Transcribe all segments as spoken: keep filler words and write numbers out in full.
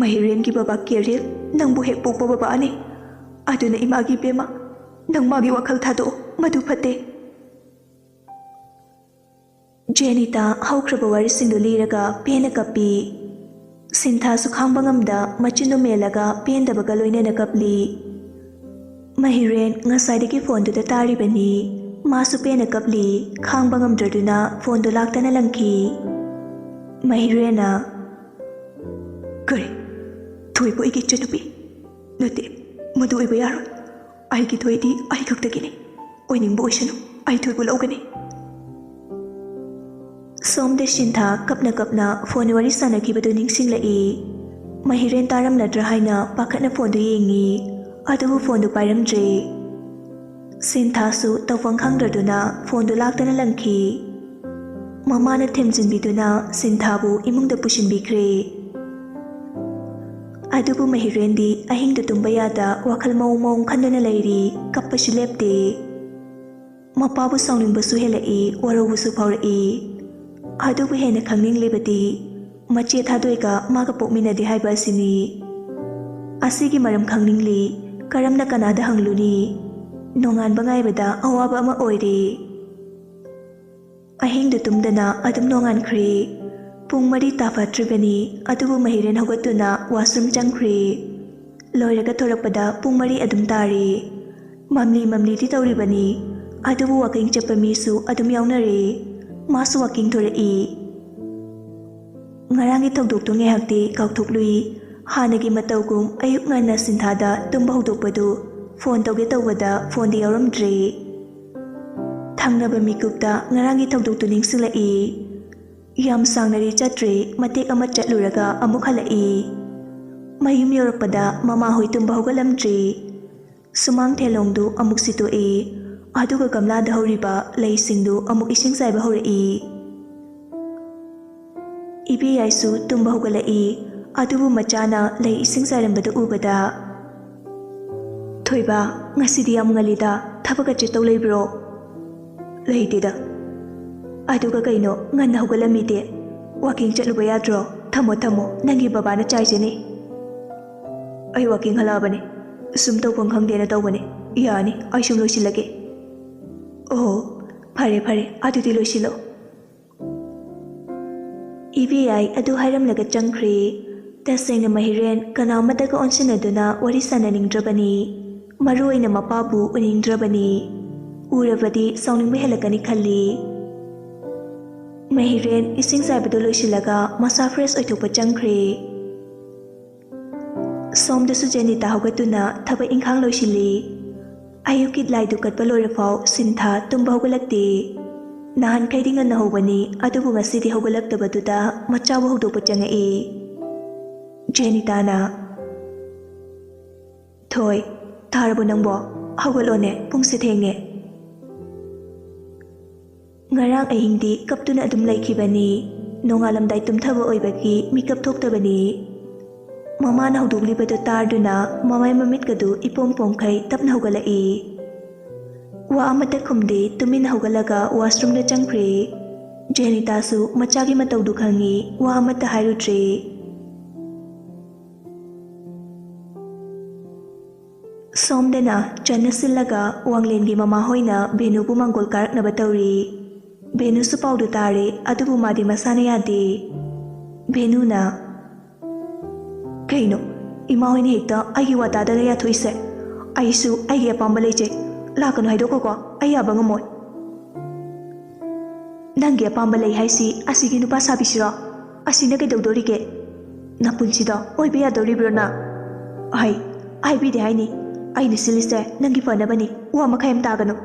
ꯃꯍꯤꯔꯦꯟꯒꯤ ꯕꯕꯥ ꯀꯦꯔꯤꯜ ꯅꯪꯕꯨ ꯍꯦꯛ ꯄꯣꯛꯄ ꯕꯕꯥꯅꯤ꯫ ꯑꯗꯨꯅ ꯏꯃꯥꯒꯤ ꯏꯕꯦꯝꯃ, ꯅꯪ ꯃꯥꯒꯤ ꯋꯥꯈꯜ ꯊꯥꯗꯣꯛꯑꯣ, ꯃꯗꯨ ꯐꯠꯇꯦ꯫ ꯖꯦꯅꯤꯇꯥ ꯍꯧꯈ꯭ꯔꯕ ꯋꯥꯔꯤꯁꯤꯡꯗꯨ ꯂꯤꯔꯒ ꯄꯦꯟꯅ ꯀꯞꯄꯤ꯫ ꯁꯤꯟꯊꯥꯁꯨ ꯈꯥꯡꯕ ꯉꯝꯗ ꯃꯆꯤꯟꯗꯨ ꯃꯦꯜꯂꯒ ꯄꯦꯟꯗꯕꯒ ꯂꯣꯏꯅꯅ ꯀꯞꯂꯤ꯫ ꯃꯍꯤꯔꯦꯟ ꯉꯁꯥꯏꯗꯒꯤ ꯐꯣꯟꯗꯨꯗ ꯇꯥꯔꯤꯕꯅꯤ꯫ ꯃꯥꯁꯨ ꯄꯦꯟꯅ ꯀꯞꯂꯤ꯫ ꯈꯥꯡꯕ ꯉꯝꯗ꯭ꯔꯗꯨꯅ ꯐꯣꯟꯗꯨ ꯂꯥꯛꯇꯅ ꯂꯪꯈꯤ꯫ ꯃꯍꯤꯔꯦꯟꯅ, "ꯀꯔꯤ? ꯊꯣꯏꯕꯨ ꯑꯩꯒꯤ ꯏꯆꯟꯅꯨꯄꯤ? ꯅꯠꯇꯦ, ꯃꯗꯨ ꯑꯣꯏꯕ ꯌꯥꯔꯣꯏ꯫ ꯑꯩꯒꯤ ꯊꯣꯏꯗꯤ ꯑꯩ ꯈꯛꯇꯒꯤꯅꯤ꯫ ꯑꯣꯏꯅꯤꯡꯕ ꯑꯣꯏꯁꯅꯨ, ꯑꯩ ꯊꯣꯏꯕꯨ ꯂꯧꯒꯅꯤ꯫" ꯁꯣꯝꯗ ꯁꯤꯟꯊꯥ ꯀꯞꯅ ꯀꯞꯅ ꯐꯣꯟ ꯋꯥꯔꯤ ꯁꯥꯟꯅꯈꯤꯕꯗꯨ ꯅꯤꯡꯁꯤꯡꯂꯛꯏ꯫ ꯃꯍꯤꯔꯦꯟ ꯇꯥꯔꯝꯂꯗ꯭ꯔꯥ ꯍꯥꯏꯅ ꯄꯥꯈꯠꯅ ꯐꯣꯟꯗꯨ ꯌꯦꯡꯉꯤ, ꯑꯗꯨꯕꯨ ꯐꯣꯟꯗꯨ ꯄꯥꯏꯔꯝꯗ꯭ꯔꯦ꯫ ꯁꯤꯟꯊꯥꯁꯨ ꯇꯧꯐꯝ ꯈꯪꯗ꯭ꯔꯗꯨꯅ ꯐꯣꯟꯗꯨ ꯂꯥꯛꯇꯅ ꯂꯪꯈꯤ꯫ ꯃꯃꯥꯅ ꯊꯦꯝꯖꯤꯟꯕꯤꯗꯨꯅ ꯁꯤꯟꯊꯥꯕꯨ ꯏꯃꯨꯡꯗ ꯄꯨꯁꯤꯟꯕꯤꯈ꯭ꯔꯦ꯫ ꯑꯗꯨꯕꯨ ꯃꯍꯤꯔꯦꯟꯗꯤ ꯑꯍꯤꯡꯗ ꯇꯨꯝꯕ ꯌꯥꯗ ꯋꯥꯈꯜ ꯃꯑꯣꯡ ꯃꯑꯣꯡ ꯈꯟꯗꯨꯅ ꯂꯩꯔꯤ, ꯀꯞꯄꯁꯨ ꯂꯦꯞꯇꯦ꯫ ꯃꯄꯥꯕꯨ ꯁꯥꯎꯅꯤꯡꯕꯁꯨ ꯍꯦꯜꯂꯛꯏ, ꯋꯥꯔꯧꯕꯁꯨ ꯐꯥꯎꯔꯛꯏ꯫ ꯑꯗꯨꯕꯨ ꯍꯦꯟꯅ ꯈꯪꯅꯤꯡꯂꯤꯕꯗꯤ ꯃꯆꯦ ꯊꯥꯗꯣꯏꯒ ꯃꯥꯒ ꯄꯣꯛꯃꯤꯟꯅꯗꯦ ꯍꯥꯏꯕ ꯑꯁꯤꯅꯤ꯫ ꯑꯁꯤꯒꯤ ꯃꯔꯝ ꯈꯪꯅꯤꯡꯂꯤ꯫ ꯀꯔꯝꯅ ꯀꯅꯥꯗ ꯍꯪꯂꯨꯅꯤ? ꯅꯣꯡꯉꯥꯟꯕ ꯉꯥꯏꯕꯗ ꯑꯋꯥꯕ ꯑꯃ ꯑꯣꯏꯔꯦ꯫ ꯑꯍꯤꯡꯗꯨ ꯇꯨꯝꯗꯅ ꯑꯗꯨꯝ ꯅꯣꯡꯉꯥꯟꯈ꯭ꯔꯦ꯫ ꯄꯨꯡ ꯃꯔꯤ ꯇꯥꯐꯠꯇ꯭ꯔꯤꯕꯅꯤ, ꯑꯗꯨꯕꯨ ꯃꯍꯤꯔꯦꯟ ꯍꯧꯒꯠꯇꯨꯅ ꯋꯥꯁꯔꯨꯝ ꯆꯪꯈ꯭ꯔꯦ꯫ ꯂꯣꯏꯔꯒ ꯊꯣꯔꯛꯄꯗ ꯄꯨꯡ ꯃꯔꯤ ꯑꯗꯨꯝ ꯇꯥꯔꯦ꯫ ꯃꯝꯂꯤ ꯃꯝꯂꯤꯗꯤ ꯇꯧꯔꯤꯕꯅꯤ, ꯑꯗꯨꯕꯨ ꯋꯥꯀꯤꯡ ꯆꯠꯄ ꯃꯤꯁꯨ ꯑꯗꯨꯝ ꯌꯥꯎꯅꯔꯦ꯫ ꯃꯥꯁꯨ ꯋꯥꯀꯤꯡ ꯊꯣꯔꯛꯏ꯫ ꯉꯔꯥꯡꯒꯤ ꯊꯧꯗꯣꯛꯇꯨ ꯉꯥꯏꯍꯥꯛꯇꯤ ꯀꯥꯎꯊꯣꯛꯂꯨꯏ꯫ ꯍꯥꯟꯅꯒꯤ ꯃꯇꯧꯒꯨꯝ ꯑꯌꯨꯛ ꯉꯟꯅ ꯁꯤꯟꯊꯥꯗ ꯇꯨꯝꯕ ꯍꯧꯗꯣꯛꯄꯗꯨ ꯐꯣꯟ ꯇꯧꯒꯦ ꯇꯧꯕꯗ ꯐꯣꯟꯗꯤ ꯌꯥꯎꯔꯝꯗ꯭ꯔꯦ꯫ ꯊꯪꯅꯕ ꯃꯤꯀꯨꯞꯇ ꯉꯔꯥꯡꯒꯤ ꯊꯧꯗꯣꯛꯇꯨ ꯅꯤꯡꯁꯤꯡꯂꯛꯏ꯫ ꯌꯥꯝ ꯁꯥꯡꯅꯗꯤ ꯆꯠꯇ꯭ꯔꯦ, ꯃꯇꯦꯛ ꯑꯃ ꯆꯠꯂꯨꯔꯒ ꯑꯃꯨꯛ ꯍꯜꯂꯛꯏ꯫ ꯃꯌꯨꯝ ꯌꯧꯔꯛꯄꯗ ꯃꯃꯥꯍꯣꯏ ꯇꯨꯝꯕ ꯍꯧꯒꯠꯂꯝꯗ꯭ꯔꯤ꯫ ꯁꯨꯃꯥꯡ ꯊꯦꯂꯣꯡꯗꯨ ꯑꯃꯨꯛ ꯁꯤꯠꯇꯣꯛꯏ, ꯑꯗꯨꯒ ꯒꯝꯂꯥꯗ ꯍꯧꯔꯤꯕ ꯂꯩꯁꯤꯡꯗꯨ ꯑꯃꯨꯛ ꯏꯁꯤꯡ ꯆꯥꯏꯕ ꯍꯧꯔꯛꯏ꯫ ꯏꯕꯦꯌꯥꯏꯁꯨ ꯇꯨꯝꯕ ꯍꯧꯒꯠꯂꯛꯏ, ꯑꯗꯨꯕꯨ ꯃꯆꯥꯅ ꯂꯩ ꯏꯁꯤꯡ ꯆꯥꯏꯔꯝꯕꯗꯨ ꯎꯕꯗ, "ꯊꯣꯏꯕ, ꯉꯁꯤꯗꯤ ꯌꯥꯝ ꯉꯜꯂꯤꯗ, ꯊꯕꯛꯀ ꯆꯠꯇꯧ ꯂꯩꯕ꯭ꯔꯣ?" "ꯂꯩꯇꯦꯗ꯫ ꯑꯗꯨꯒ ꯀꯩꯅꯣ, ꯉꯟꯅ ꯍꯧꯒꯠꯂꯝꯃꯤꯗꯤ? ꯋꯥꯀꯤꯡ ꯆꯠꯂꯨꯕ ꯌꯥꯗ꯭ꯔꯣ? ꯊꯝꯃꯣ, ꯊꯝꯃꯣ, ꯅꯪꯒꯤ ꯕꯕꯥꯅ ꯆꯥꯏꯖꯅꯤ꯫" ꯑꯩ ꯋꯥꯀꯤꯡ ꯍꯜꯂꯛꯑꯕꯅꯤ꯫ ꯁꯨꯝ ꯇꯧꯐꯝ ꯈꯪꯗꯦꯅ ꯇꯧꯕꯅꯤ꯫ ꯌꯥꯅꯤ, ꯑꯩ ꯁꯨꯝ ꯂꯣꯏꯁꯤꯜꯂꯒꯦ꯫ ꯑꯣ, ꯐꯔꯦ ꯐꯔꯦ, ꯑꯗꯨꯗꯤ ꯂꯣꯏꯁꯤꯜꯂꯣ꯫ ꯏꯕꯦꯌꯥꯏ ꯑꯗꯨ ꯍꯥꯏꯔꯝꯂꯒ ꯆꯪꯈ꯭ꯔꯦ꯫ ꯇꯁꯦꯡꯅ ꯃꯍꯤꯔꯦꯟ ꯀꯅꯥ ꯑꯃꯠꯇꯒ ꯑꯣꯟꯁꯤꯟꯅꯗꯨꯅ ꯋꯥꯔꯤ ꯁꯥꯟꯅꯅꯤꯡꯗ꯭ꯔꯕꯅꯤ꯫ ꯃꯔꯨ ꯑꯣꯏꯅ ꯃꯄꯥꯕꯨ ꯎꯅꯤꯡꯗ꯭ꯔꯕꯅꯤ꯫ ꯎꯔꯕꯗꯤ ꯁꯥꯎꯅꯤꯡꯕ ꯍꯦꯜꯂꯛꯀꯅꯤ ꯈꯜꯂꯤ꯫ ꯃꯍꯤꯔꯦꯟ ꯏꯁꯤꯡ ꯆꯥꯏꯕꯗꯨ ꯂꯣꯏꯁꯤꯜꯂꯒ ꯃꯁꯥ ꯐ꯭ꯔꯦꯁ ꯑꯣꯏꯊꯣꯛꯄ ꯆꯪꯈ꯭ꯔꯦ꯫ ꯁꯣꯝꯗꯁꯨ ꯖꯦꯅꯤꯇꯥ ꯍꯧꯒꯠꯇꯨꯅ ꯊꯕꯛ ꯏꯪꯈꯥꯡ ꯂꯣꯏꯁꯤꯜꯂꯤ꯫ ꯑꯌꯨꯛꯀꯤ ꯂꯥꯏꯗꯨ ꯀꯠꯄ ꯂꯣꯏꯔꯐꯥꯎ ꯁꯤꯟꯊꯥ ꯇꯨꯝꯕ ꯍꯧꯒꯠꯂꯛꯇꯦ꯫ ꯅꯍꯥꯟꯈꯩꯗꯤ ꯉꯟꯅ ꯍꯧꯕꯅꯤ, ꯑꯗꯨꯕꯨ ꯉꯁꯤꯗꯤ ꯍꯧꯒꯠꯂꯛꯇꯕꯗꯨꯗ ꯃꯆꯥꯕꯨ ꯍꯧꯗꯣꯛꯄ ꯆꯪꯉꯛꯏ꯫ ꯖꯦꯅꯤꯇꯥꯅ, "ꯊꯣꯏ, ꯇꯥꯔꯕꯣ ꯅꯪꯕꯣ? ꯍꯧꯒꯠꯂꯣꯅꯦ, ꯄꯨꯡꯁꯦ ꯊꯦꯡꯉꯦ꯫" ꯉꯔꯥꯡ ꯑꯍꯤꯡꯗꯤ ꯀꯞꯇꯨꯅ ꯑꯗꯨꯝ ꯂꯩꯈꯤꯕꯅꯤ꯫ ꯅꯣꯡꯉꯥꯜꯂꯝꯗꯥꯏ ꯇꯨꯝꯊꯕ ꯑꯣꯏꯕꯒꯤ ꯃꯤꯀꯞ ꯊꯣꯛꯇꯕꯅꯤ꯫ ꯃꯃꯥꯅ ꯍꯧꯗꯣꯛꯂꯤꯕꯗꯨ ꯇꯥꯔꯗꯨꯅ ꯃꯃꯥꯏ ꯃꯃꯤꯠꯀꯗꯨ ꯏꯄꯣꯝ ꯄꯣꯝꯈꯩ ꯇꯞꯅ ꯍꯧꯒꯠꯂꯛꯏ꯫ ꯋꯥ ꯑꯃꯠꯇ ꯈꯨꯝꯗꯦ, ꯇꯨꯃꯤꯟꯅ ꯍꯧꯒꯠꯂꯒ ꯋꯥꯁꯔꯨꯝꯗ ꯆꯪꯈ꯭ꯔꯦ꯫ ꯖꯦꯅꯤꯇꯥꯁꯨ ꯃꯆꯥꯒꯤ ꯃꯇꯧꯗꯨ ꯈꯪꯉꯤ, ꯋꯥ ꯑꯃꯠꯇ ꯍꯥꯏꯔꯨꯗ꯭ꯔꯦ꯫ ꯁꯣꯝꯗꯅ ꯆꯟꯅ ꯁꯤꯜꯂꯒ ꯋꯥꯡꯂꯦꯟꯒꯤ ꯃꯃꯥꯍꯣꯏꯅ ꯚꯦꯅꯨꯕꯨ ꯃꯥꯡꯒꯣꯜ ꯀꯥꯔꯛꯅꯕ ꯇꯧꯔꯤ꯫ ꯚꯦꯅꯨꯁꯨ ꯄꯥꯎꯗꯨ ꯇꯥꯔꯦ, ꯑꯗꯨꯕꯨ ꯃꯥꯗꯤ ꯃꯁꯥꯅ ꯌꯥꯗꯦ꯫ ꯚꯦꯅꯨꯅ, "ꯀꯩꯅꯣ, ꯏꯃꯥ ꯍꯣꯏꯅ ꯍꯦꯛꯇ ꯑꯩꯒꯤ ꯋꯥ ꯇꯥꯗꯅ ꯌꯥꯊꯣꯛꯏꯁꯦ? ꯑꯩꯁꯨ ꯑꯩꯒꯤ ꯑꯄꯥꯝꯕ ꯂꯩꯖꯩ꯫ ꯂꯥꯛꯀꯅꯨ ꯍꯥꯏꯗꯣꯛꯈꯣꯀꯣ, ꯑꯩ ꯌꯥꯕ ꯉꯝꯃꯣꯏ꯫" "ꯅꯪꯒꯤ ꯑꯄꯥꯝꯕ ꯂꯩ ꯍꯥꯏꯁꯤ ꯑꯁꯤꯒꯤ ꯅꯨꯄꯥ ꯁꯥꯕꯤꯁꯤꯔꯣ? ꯑꯁꯤꯅ ꯀꯩꯗꯧꯗꯣꯔꯤꯒꯦ? ꯅꯄꯨꯟꯁꯤꯗ ꯑꯣꯏꯕ ꯌꯥꯗꯣꯔꯤꯕ꯭ꯔꯣ ꯅꯪ? ꯑꯩ ꯍꯥꯏꯕꯤꯗꯦ ꯍꯥꯏꯅꯤ, ꯑꯩꯅ ꯁꯤꯜꯂꯤꯁꯦ ꯅꯪꯒꯤ ꯐꯅꯕꯅꯤ, ꯋꯥ ꯃꯈꯩ ꯑꯃ ꯇꯥꯒꯅꯨ꯫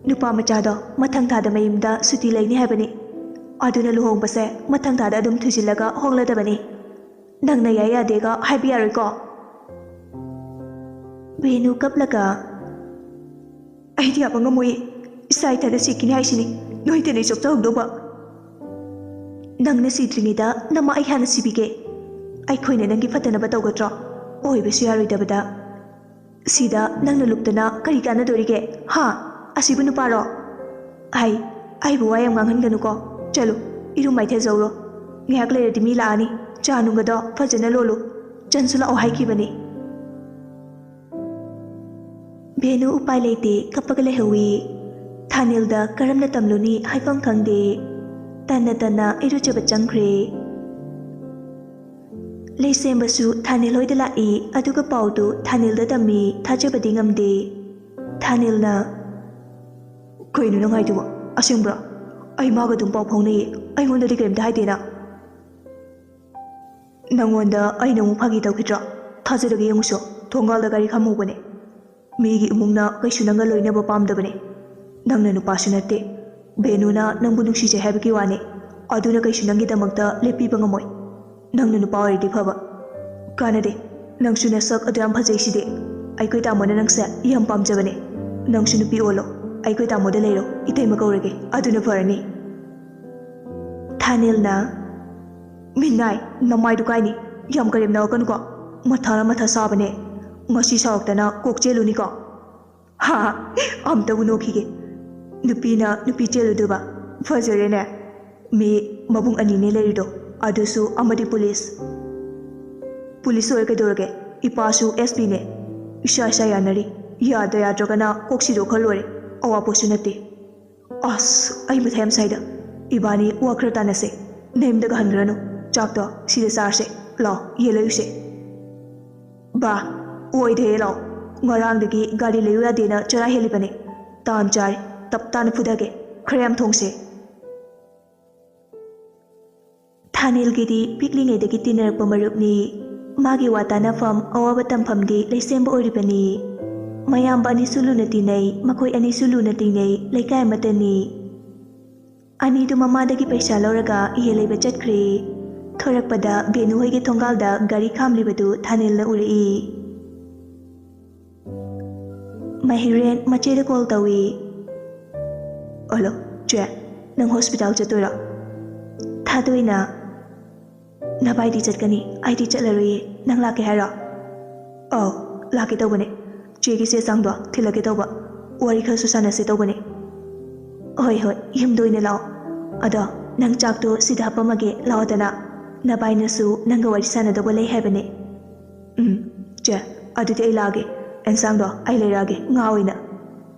ꯅꯨꯄꯥ ꯃꯆꯥꯗꯣ ꯃꯊꯪ ꯊꯥꯗ ꯃꯌꯨꯝꯗ ꯁꯨꯇꯤ ꯂꯩꯅꯤ ꯍꯥꯏꯕꯅꯤ, ꯑꯗꯨꯅ ꯂꯨꯍꯣꯡꯕꯁꯦ ꯃꯊꯪ ꯊꯥꯗ ꯑꯗꯨꯝ ꯊꯨꯖꯤꯜꯂꯒ ꯍꯣꯡꯂꯗꯕꯅꯤ꯫ ꯅꯪꯅ ꯌꯥꯏ ꯌꯥꯗꯦꯒ ꯍꯥꯏꯕ ꯌꯥꯔꯣꯏꯀꯣ?" ꯚꯦꯅꯨ ꯀꯞꯂꯒ, "ꯑꯩꯗꯤ ꯌꯥꯕ ꯉꯝꯃꯣꯏꯌꯦ꯫ ꯏꯆꯥ ꯏꯊꯟꯗ ꯁꯤꯈꯤꯅꯤ ꯍꯥꯏꯁꯤꯅꯤ ꯅꯣꯏꯗꯅ ꯑꯩ ꯆꯣꯞꯆꯍꯧꯗꯧꯕ꯫ ꯅꯪꯅ ꯁꯤꯗ꯭ꯔꯤꯉꯩꯗ ꯅꯃꯥ ꯑꯩ ꯍꯥꯟꯅ ꯁꯤꯕꯤꯒꯦ꯫ ꯑꯩꯈꯣꯏꯅ ꯅꯪꯒꯤ ꯐꯠꯇꯅꯕ ꯇꯧꯒꯗ꯭ꯔꯣ? ꯑꯣꯏꯕꯁꯨ ꯌꯥꯔꯣꯏꯗꯕꯗ꯫ ꯁꯤꯗ ꯅꯪꯅ ꯂꯨꯞꯇꯅ ꯀꯔꯤ ꯀꯥꯟꯅꯗꯣꯔꯤꯒꯦ? ꯍꯥ? ꯑꯁꯤꯕꯨ ꯅꯨꯄꯥꯔꯣ? ꯑꯩ, ꯑꯩꯕꯨ ꯋꯥ ꯌꯥꯝ ꯉꯥꯡꯍꯟꯒꯅꯨꯀꯣ꯫ ꯆꯠꯂꯨ, ꯏꯔꯨ ꯃꯥꯏꯊꯖꯧꯔꯣ꯫ ꯉꯥꯏꯍꯥꯛ ꯂꯩꯔꯗꯤ ꯃꯤ ꯂꯥꯛꯑꯅꯤ꯫ ꯆꯥ ꯅꯨꯡꯒꯗꯣ ꯐꯖꯅ ꯂꯣꯜꯂꯨ꯫ ꯆꯟꯁꯨ ꯂꯥꯛꯑꯣ ꯍꯥꯏꯈꯤꯕꯅꯤ꯫" ꯚꯦꯅꯨ ꯎꯄꯥꯏ ꯂꯩꯇꯦ, ꯀꯞꯄꯒ ꯂꯩꯍꯧꯏ꯫ ꯊꯥꯅꯤꯜꯗ ꯀꯔꯝꯅ ꯇꯝꯂꯨꯅꯤ ꯍꯥꯏꯐꯝ ꯈꯪꯗꯦ꯫ ꯇꯟꯅ ꯇꯟꯅ ꯏꯔꯨꯖꯕ ꯆꯪꯈ꯭ꯔꯦ꯫ ꯂꯩꯁꯦꯝꯕꯁꯨ ꯊꯥꯅꯤꯜ ꯍꯣꯏꯗ ꯂꯥꯛꯏ, ꯑꯗꯨꯒ ꯄꯥꯎꯗꯨ ꯊꯥꯅꯤꯜꯗ ꯇꯝꯃꯤ꯫ ꯊꯥꯖꯕꯗꯤ ꯉꯝꯗꯦ꯫ ꯊꯥꯅꯤꯜꯅ, "ꯀꯩꯅꯣ ꯅꯪ ꯍꯥꯏꯗꯨꯕꯣ? ꯑꯁꯦꯡꯕ꯭ꯔꯣ? ꯑꯩ ꯃꯥꯒ ꯑꯗꯨꯝ ꯄꯥꯎ ꯐꯥꯎꯅꯩꯌꯦ, ꯑꯩꯉꯣꯟꯗꯗꯤ ꯀꯔꯤꯝꯇ ꯍꯥꯏꯗꯦꯅ?" "ꯅꯪꯉꯣꯟꯗ ꯑꯩꯅ ꯑꯃꯨꯛ ꯐꯥꯒꯤ ꯇꯧꯈꯤꯗ꯭ꯔꯣ? ꯊꯥꯖꯔꯒꯦ ꯌꯦꯡꯉꯨꯁꯣ, ꯊꯣꯡꯒꯥꯜꯗ ꯒꯥꯔꯤ ꯈꯥꯝꯍꯧꯕꯅꯦ꯫ ꯃꯤꯒꯤ ꯏꯃꯨꯡꯅ ꯀꯩꯁꯨ ꯅꯪꯒ ꯂꯣꯏꯅꯕ ꯄꯥꯝꯗꯕꯅꯦ꯫ ꯅꯪꯅ ꯅꯨꯄꯥꯁꯨ ꯅꯠꯇꯦ꯫ ꯚꯦꯅꯨꯅ ꯅꯪꯕꯨ ꯅꯨꯡꯁꯤꯖꯩ ꯍꯥꯏꯕꯒꯤ ꯋꯥꯅꯦ, ꯑꯗꯨꯅ ꯀꯩꯁꯨ ꯅꯪꯒꯤꯗꯃꯛꯇ ꯂꯦꯞꯄꯤꯕ ꯉꯝꯃꯣꯏ꯫ ꯅꯪꯅ ꯅꯨꯄꯥ ꯑꯣꯏꯔꯗꯤ ꯐꯕ꯫ ꯀꯥꯟꯅꯗꯦ꯫ ꯅꯪꯁꯨ ꯅꯁꯛ ꯑꯗꯨ ꯌꯥꯝ ꯐꯖꯩꯁꯤꯗꯤ꯫ ꯑꯩꯈꯣꯏ ꯇꯥꯃꯣꯅ ꯅꯪꯁꯦ ꯌꯥꯝ ꯄꯥꯝꯖꯕꯅꯦ꯫ ꯅꯪꯁꯨ ꯅꯨꯄꯤ ꯑꯣꯜꯂꯣ꯫ ꯑꯩꯈꯣꯏ ꯇꯥꯃꯣꯗ ꯂꯩꯔꯣ꯫ ꯏꯇꯩꯃ ꯀꯧꯔꯒꯦ꯫ ꯑꯗꯨꯅ ꯐꯔꯅꯤ꯫" ꯊꯥꯅꯤꯜꯅ, "ꯃꯤꯅꯥꯏ, ꯅꯃꯥꯏꯗꯨ ꯀꯥꯏꯅꯤ꯫ ꯌꯥꯝ ꯀꯔꯦꯝꯅꯔꯛꯀꯅꯨꯀꯣ꯫ ꯃꯊꯥꯅ ꯃꯊꯥ ꯁꯥꯕꯅꯦ꯫ ꯉꯁꯤ ꯁꯥꯎꯔꯛꯇꯅ ꯀꯣꯛ ꯆꯦꯜꯂꯨꯅꯤꯀꯣ꯫ ꯍꯥ, ꯑꯝꯇꯕꯨ ꯅꯣꯛꯈꯤꯒꯦ꯫ ꯅꯨꯄꯤꯅ ꯅꯨꯄꯤ ꯆꯦꯜꯂꯨꯗꯣꯏꯕ? ꯐꯖꯔꯦꯅꯦ꯫ ꯃꯤ ꯃꯕꯨꯡ ꯑꯅꯤꯅꯦ ꯂꯩꯔꯤꯗꯣ, ꯑꯗꯨꯁꯨ ꯑꯃꯗꯤ ꯄꯨꯂꯤꯁ꯫ ꯄꯨꯂꯤꯁ ꯑꯣꯏꯔ ꯀꯩꯗꯧꯔꯒꯦ? ꯏꯄꯥꯁꯨ ꯑꯦꯁ ꯄꯤꯅꯦ꯫ ꯏꯁꯥ ꯏꯁꯥ ꯌꯥꯅꯔꯤ꯫ ꯌꯥꯗ ꯌꯥꯗ꯭ꯔꯒꯅ ꯀꯣꯛ ꯁꯤꯗꯣꯛꯈ꯭ꯔ ꯂꯣꯏꯔꯦ꯫ ꯑꯋꯥꯄꯣꯠꯁꯨ ꯅꯠꯇꯦ꯫ ꯑꯁ, ꯑꯩ ꯃꯊꯥ ꯌꯥꯝ ꯁꯥꯏꯗ꯫ ꯏꯕꯥꯅꯤ ꯋꯥ ꯈꯔ ꯇꯥꯅꯁꯦ꯫ ꯅꯌꯨꯝꯗꯒ ꯍꯟꯈ꯭ꯔꯅꯨ꯫ ꯆꯥꯛꯇꯣ ꯁꯤꯗ ꯆꯥꯔꯁꯦ꯫ ꯂꯥꯎ, ꯌꯦꯟ ꯂꯩꯔꯨꯁꯦ꯫" "ꯕꯥ, ꯑꯣꯏꯗꯦ, ꯂꯥꯎ꯫ ꯉꯔꯥꯡꯗꯒꯤ ꯒꯥꯔꯤ ꯂꯩꯌꯨ ꯌꯥꯗꯦꯅ ꯆꯔꯥ ꯍꯦꯜꯂꯤꯕꯅꯦ꯫ ꯇꯥꯟ ꯆꯥꯔꯦ, ꯇꯞ ꯇꯥꯅ ꯐꯨꯊꯒꯦ꯫ ꯈꯔ ꯌꯥꯝ ꯊꯣꯡꯁꯦ꯫" ꯊꯥꯅꯤꯜꯒꯤꯗꯤ ꯄꯤꯛꯂꯤꯉꯩꯗꯒꯤ ꯇꯤꯟꯅꯔꯛꯄ ꯃꯔꯨꯞꯅꯤ꯫ ꯃꯥꯒꯤ ꯋꯥ ꯇꯥꯅꯐꯝ, ꯑꯋꯥꯕ ꯇꯝꯐꯝꯗꯤ ꯂꯩꯁꯦꯝꯕ ꯑꯣꯏꯔꯤꯕꯅꯤ꯫ ꯃꯌꯥꯝꯕ ꯑꯅꯤꯁꯨ ꯂꯨꯅ ꯇꯤꯟꯅꯩ, ꯃꯈꯣꯏ ꯑꯅꯤꯁꯨ ꯂꯨꯅ ꯇꯤꯟꯅꯩ, ꯂꯩꯀꯥꯏ ꯑꯃꯠꯇꯅꯤ꯫ ꯑꯅꯤꯗꯨ ꯃꯃꯥꯗꯒꯤ ꯄꯩꯁꯥ ꯂꯧꯔꯒ ꯌꯦꯟ ꯂꯩꯕ ꯆꯠꯈ꯭ꯔꯦ꯫ ꯊꯣꯔꯛꯄꯗ ꯕꯦꯅꯨ ꯍꯣꯏꯒꯤ ꯊꯣꯡꯒꯥꯜꯗ ꯒꯥꯔꯤ ꯈꯥꯝꯂꯤꯕꯗꯨ ꯊꯥꯅꯤꯜꯅ ꯎꯔꯛꯏ꯫ ꯃꯍꯤꯔꯦꯟ ꯃꯆꯦꯗ ꯀꯣꯜ ꯇꯧꯏ꯫ "ꯍꯜꯂꯣ, ꯆꯦ, ꯅꯪ ꯍꯣꯁꯄꯤꯇꯥꯜ ꯆꯠꯇꯣꯏꯔꯣ?" ꯊꯥꯗꯣꯏꯅ, "ꯅꯚꯥꯏꯗꯤ ꯆꯠꯀꯅꯤ, ꯑꯩꯗꯤ ꯆꯠꯂꯔꯣꯏꯌꯦ꯫ ꯅꯪ ꯂꯥꯛꯀꯦ ꯍꯥꯏꯔꯣ?" "ꯑꯧ, ꯂꯥꯛꯀꯦ ꯇꯧꯕꯅꯦ꯫ ꯆꯦꯒꯤ ꯆꯦ ꯆꯥꯡꯗꯣ ꯊꯤꯜꯂꯛꯀꯦ ꯇꯧꯕ꯫ ꯋꯥꯔꯤ ꯈꯔꯁꯨ ꯁꯥꯟꯅꯁꯦ ꯇꯧꯕꯅꯦ꯫" "ꯍꯣꯏ, ꯍꯣꯏ, ꯌꯨꯝꯗ ꯑꯣꯏꯅ ꯂꯥꯛꯑꯣ꯫ ꯑꯗꯣ ꯅꯪ ꯆꯥꯛꯇꯣ ꯁꯤꯗ ꯍꯥꯞꯄꯝꯃꯒꯦ, ꯂꯥꯛꯑꯣꯗꯅ꯫ ꯅꯚꯥꯏꯅꯁꯨ ꯅꯪꯒ ꯋꯥꯔꯤ ꯁꯥꯟꯅꯗꯧꯕ ꯂꯩ ꯍꯥꯏꯕꯅꯦ꯫" "ꯎꯝ, ꯆꯦ, ꯑꯗꯨꯗꯤ ꯑꯩ ꯂꯥꯛꯑꯒꯦ꯫ ꯑꯦꯟꯁꯥꯡꯗꯣ ꯑꯩ ꯂꯩꯔꯛꯑꯒꯦ, ꯉꯥ ꯑꯣꯏꯅ꯫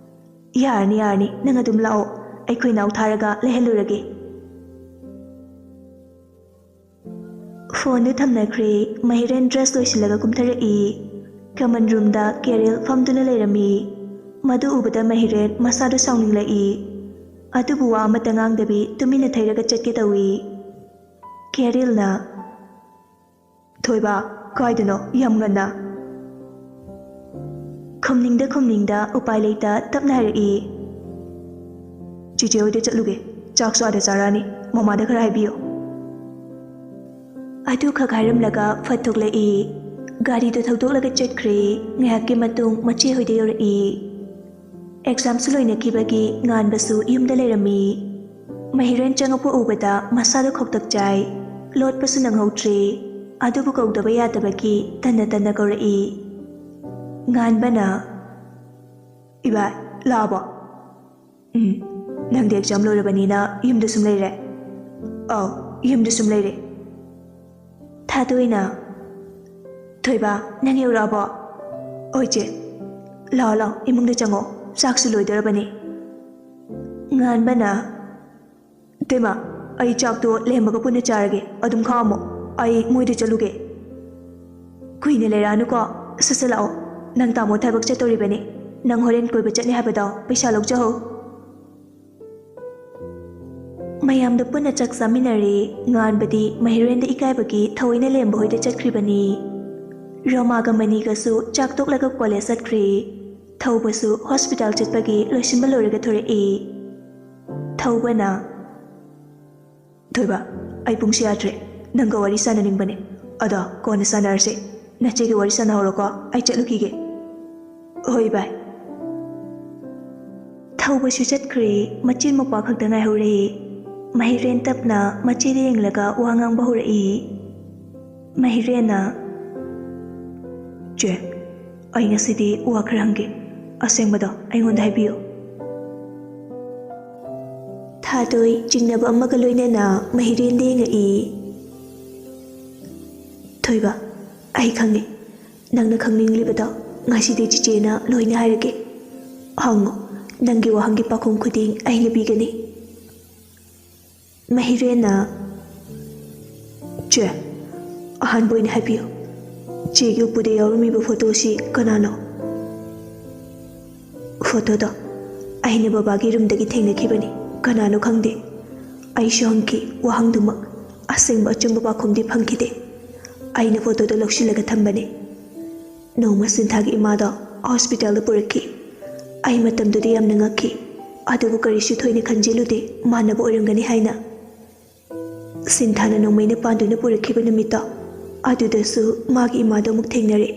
ꯌꯥꯔꯅꯤ, ꯌꯥꯔꯅꯤ, ꯅꯪ ꯑꯗꯨꯝ ꯂꯥꯛꯑꯣ, ꯑꯩꯈꯣꯏ ꯏꯅꯥꯎ ꯊꯥꯔꯒ ꯂꯩꯍꯜꯂꯨꯔꯒꯦ꯫ ꯐꯣꯟꯗꯨ ꯊꯝꯅꯈ꯭ꯔꯦ꯫ ꯃꯍꯤꯔꯦꯟ ꯗ꯭ꯔꯦꯁ ꯂꯣꯏꯁꯤꯜꯂꯒ ꯀꯨꯝꯊꯔꯛꯏ꯫ ꯀꯃꯟ ꯔꯨꯝꯗ ꯀꯦꯔꯤꯜ ꯐꯝꯗꯨꯅ ꯂꯩꯔꯝꯃꯤ꯫ ꯃꯗꯨ ꯎꯕꯗ ꯃꯍꯤꯔꯦꯟ ꯃꯁꯥꯗꯨ ꯁꯥꯎꯅꯤꯡꯂꯛꯏ꯫ ꯑꯗꯨꯕꯨ ꯋꯥ ꯑꯃꯠꯇ ꯉꯥꯡꯗꯕꯤ ꯇꯨꯃꯤꯟꯅ ꯊꯩꯔꯒ ꯆꯠꯀꯦ ꯇꯧꯏ꯫ ꯀꯦꯔꯤꯜꯅ, "ꯊꯣꯏꯕ, ꯀꯥꯏꯗꯅꯣ? ꯌꯥꯝ ꯉꯟꯅ?" ꯈꯨꯝꯅꯤꯡꯗ ꯈꯨꯝꯅꯤꯡꯗ ꯎꯄꯥꯏ ꯂꯩꯇ ꯇꯞꯅ ꯍꯥꯏꯔꯛꯏ꯫ "ꯆꯤꯆꯦ ꯍꯣꯏꯗ ꯆꯠꯂꯨꯒꯦ, ꯆꯥꯛꯁꯨ ꯑꯥꯗ ꯆꯥꯔꯛꯑꯅꯤ, ꯃꯃꯥꯗ ꯈꯔ ꯍꯥꯏꯕꯤꯌꯣ"꯫ ꯑꯗꯨꯈꯛ ꯍꯥꯏꯔꯝꯂꯒ ꯐꯠ ꯊꯣꯛꯂꯛꯏ꯫ ꯒꯥꯔꯤꯗꯨ ꯊꯧꯗꯣꯛꯂꯒ ꯆꯠꯈ꯭ꯔꯦ꯫ ꯉꯥꯏꯍꯥꯛꯀꯤ ꯃꯇꯨꯡ ꯃꯆꯦ ꯍꯣꯏꯗ ꯌꯧꯔꯛꯏ꯫ ꯑꯦꯛꯖꯥꯝꯁꯨ ꯂꯣꯏꯅꯈꯤꯕꯒꯤ ꯉꯥꯟꯕꯁꯨ ꯌꯨꯝꯗ ꯂꯩꯔꯝꯃꯤ꯫ ꯃꯍꯤꯔꯦꯟ ꯆꯪꯉꯛꯄ ꯎꯕꯗ ꯃꯁꯥꯗ ꯈꯧꯇꯛ ꯆꯥꯏ꯫ ꯂꯣꯠꯄꯁꯨ ꯅꯪꯍꯧꯗ꯭ꯔꯦ꯫ ꯑꯗꯨꯕꯨ ꯀꯧꯗꯕ ꯌꯥꯗꯕꯒꯤ ꯇꯟꯅ ꯇꯟꯅ ꯀꯧꯔꯛꯏ꯫ ꯉꯥꯟꯕꯅ, "ꯏꯕꯥꯏ, ꯂꯥꯛꯑꯕꯣ?" "ꯎꯝ, ꯅꯪꯗꯤ ꯑꯦꯛꯖꯥꯝ ꯂꯣꯏꯔꯕꯅꯤꯅ ꯌꯨꯝꯗ ꯁꯨꯝ ꯂꯩꯔꯦ?" "ꯑꯧ, ꯌꯨꯝꯗ ꯁꯨꯝ ꯂꯩꯔꯦ꯫" ꯊꯥꯗꯣꯏꯅ, "ꯊꯣꯏꯕ, ꯅꯪ ꯌꯧꯔꯛꯑꯕꯣ?" "ꯍꯣꯏ ꯆꯦ꯫" "ꯂꯥꯛꯑꯣ, ꯂꯥꯛꯑꯣ, ꯏꯃꯨꯡꯗ ꯆꯪꯉꯣ, ꯆꯥꯛꯁꯨ ꯂꯣꯏꯗꯣꯔꯕꯅꯤ꯫" ꯉꯥꯟꯕꯅ, "ꯏꯇꯩꯃ, ꯑꯩ ꯆꯥꯛꯇꯣ ꯂꯦꯝꯕꯒ ꯄꯨꯟꯅ ꯆꯥꯔꯒꯦ, ꯑꯗꯨꯝ ꯈꯥꯛꯑꯝꯃꯣ, ꯑꯩ ꯃꯣꯏꯗ ꯆꯠꯂꯨꯒꯦ꯫" "ꯀꯨꯏꯅ ꯂꯩꯔꯛꯑꯅꯨꯀꯣ, ꯁꯠ ꯁꯠ ꯂꯥꯛꯑꯣ꯫ ꯅꯪ ꯇꯥꯃꯣ ꯊꯕꯛ ꯆꯠꯇꯣꯔꯤꯕꯅꯤ, ꯅꯪ ꯍꯣꯔꯦꯟ ꯀꯣꯏꯕ ꯆꯠꯅꯤ ꯍꯥꯏꯕꯗꯣ ꯄꯩꯁꯥ ꯂꯧꯖꯍꯧ꯫" ꯃꯌꯥꯝꯗ ꯄꯨꯟꯅ ꯆꯥꯛ ꯆꯥꯃꯤꯟꯅꯔꯦ꯫ ꯉꯥꯟꯕꯗꯤ ꯃꯍꯤꯔꯦꯟꯗ ꯏꯀꯥꯏꯕꯒꯤ ꯊꯑꯣꯏꯅ ꯂꯦꯝꯕ ꯍꯣꯏꯗ ꯆꯠꯈ꯭ꯔꯤꯕꯅꯤ꯫ ꯔꯣꯃꯥꯒ ꯃꯅꯤꯒꯁꯨ ꯆꯥꯛ ꯇꯣꯛꯂꯒ ꯀꯣꯂꯦꯖ ꯆꯠꯈ꯭ꯔꯦ꯫ ꯊꯧꯕꯁꯨ ꯍꯣꯁꯄꯤꯇꯥꯜ ꯆꯠꯄꯒꯤ ꯂꯣꯏꯁꯤꯟꯕ ꯂꯣꯏꯔꯒ ꯊꯣꯔꯛꯏ꯫ ꯊꯧꯕꯅ, "ꯊꯣꯏꯕ, ꯑꯩ ꯄꯨꯡꯁꯦ ꯌꯥꯗ꯭ꯔꯦ, ꯅꯪꯒ ꯋꯥꯔꯤ ꯁꯥꯟꯅꯅꯤꯡꯕꯅꯦ, ꯑꯗꯣ ꯀꯣꯟꯅ ꯁꯥꯟꯅꯔꯁꯦ꯫ ꯅꯆꯦꯒ ꯋꯥꯔꯤ ꯁꯥꯟꯅꯍꯧꯔꯣꯀꯣ, ꯑꯩ ꯆꯠꯂꯨꯈꯤꯒꯦ꯫" "ꯍꯣꯏ ꯚꯥꯏ꯫" ꯊꯧꯕꯁꯨ ꯆꯠꯈ꯭ꯔꯦ꯫ ꯃꯆꯤꯟ ꯃꯧꯄ꯭ꯋꯥ ꯈꯛꯇ ꯉꯥꯏꯍꯧꯔꯦ꯫ ꯃꯍꯤꯔꯦꯟ ꯇꯞꯅ ꯃꯆꯦꯗ ꯌꯦꯡꯂꯒ ꯋꯥ ꯉꯥꯡꯕ ꯍꯧꯔꯛꯏ꯫ ꯃꯍꯤꯔꯦꯟꯅ, "ꯆꯦ, ꯑꯩ ꯉꯁꯤꯗꯤ ꯋꯥ ꯈꯔ ꯍꯪꯒꯦ, ꯑꯁꯦꯡꯕꯗꯣ ꯑꯩꯉꯣꯟꯗ ꯍꯥꯏꯕꯤꯌꯨ꯫" ꯊꯥꯗꯣꯏ ꯆꯤꯡꯅꯕ ꯑꯃꯒ ꯂꯣꯏꯅꯅ ꯃꯍꯤꯔꯦꯟꯗ ꯌꯦꯡꯉꯛꯏ꯫ "ꯊꯣꯏꯕ, ꯑꯩ ꯈꯪꯉꯦ ꯅꯪꯅ ꯈꯪꯅꯤꯡꯂꯤꯕꯗꯣ꯫ ꯉꯁꯤꯗꯤ ꯆꯤꯆꯦꯅ ꯂꯣꯏꯅ ꯍꯥꯏꯔꯒꯦ꯫ ꯍꯪꯉꯣ, ꯅꯪꯒꯤ ꯋꯥꯍꯪꯒꯤ ꯄꯥꯎꯈꯨꯝ ꯈꯨꯗꯤꯡ ꯑꯩꯅ ꯄꯤꯒꯅꯤ꯫ ꯃꯍꯤꯔꯦꯟꯅ, "ꯆꯦ, ꯑꯍꯥꯟꯕ ꯑꯣꯏꯅ ꯍꯥꯏꯕꯤꯌꯨ, ꯆꯦꯒꯤ ꯎꯄꯨꯗ ꯌꯥꯎꯔꯝꯃꯤꯕ ꯐꯣꯇꯣꯁꯤ ꯀꯅꯥꯅꯣ?" ꯐꯣꯇꯣꯗꯣ ꯑꯩꯅ ꯕꯕꯥꯒꯤ ꯔꯨꯝꯗꯒꯤ ꯊꯦꯡꯅꯈꯤꯕꯅꯤ꯫ ꯀꯅꯥꯅꯣ ꯈꯪꯗꯦ꯫ ꯑꯩꯁꯨ ꯍꯪꯈꯤ ꯋꯥꯍꯪꯗꯨꯃꯛ꯫ ꯑꯁꯦꯡꯕ ꯑꯆꯨꯝꯕ ꯄꯥꯎꯈꯨꯝꯗꯤ ꯐꯪꯈꯤꯗꯦ꯫ ꯑꯩꯅ ꯐꯣꯇꯣꯗꯣ ꯂꯧꯁꯤꯜꯂꯒ ꯊꯝꯕꯅꯤ꯫ ꯅꯣꯡꯃ ꯁꯤꯟꯊꯥꯒꯤ ꯏꯃꯥꯗꯣ ꯍꯣꯁꯄꯤꯇꯥꯜꯗ ꯄꯨꯔꯛꯈꯤ꯫ ꯑꯩ ꯃꯇꯝꯗꯨꯗ ꯌꯥꯝꯅ ꯉꯛꯈꯤ, ꯑꯗꯨꯕꯨ ꯀꯔꯤꯁꯨ ꯊꯣꯏꯅ ꯈꯟꯖꯤꯜꯂꯨꯗꯦ, ꯃꯥꯟꯅꯕ ꯑꯣꯏꯔꯝꯒꯅꯤ ꯍꯥꯏꯅ꯫ ꯁꯤꯟꯊꯥꯅ ꯅꯣꯡꯃꯩꯅ ꯄꯥꯟꯗꯨꯅ ꯄꯨꯔꯛꯈꯤꯕ ꯅꯨꯃꯤꯠꯇꯣ, ꯑꯗꯨꯗꯁꯨ ꯃꯥꯒꯤ ꯏꯃꯥꯗꯣ ꯑꯃꯨꯛ ꯊꯦꯡꯅꯔꯦ꯫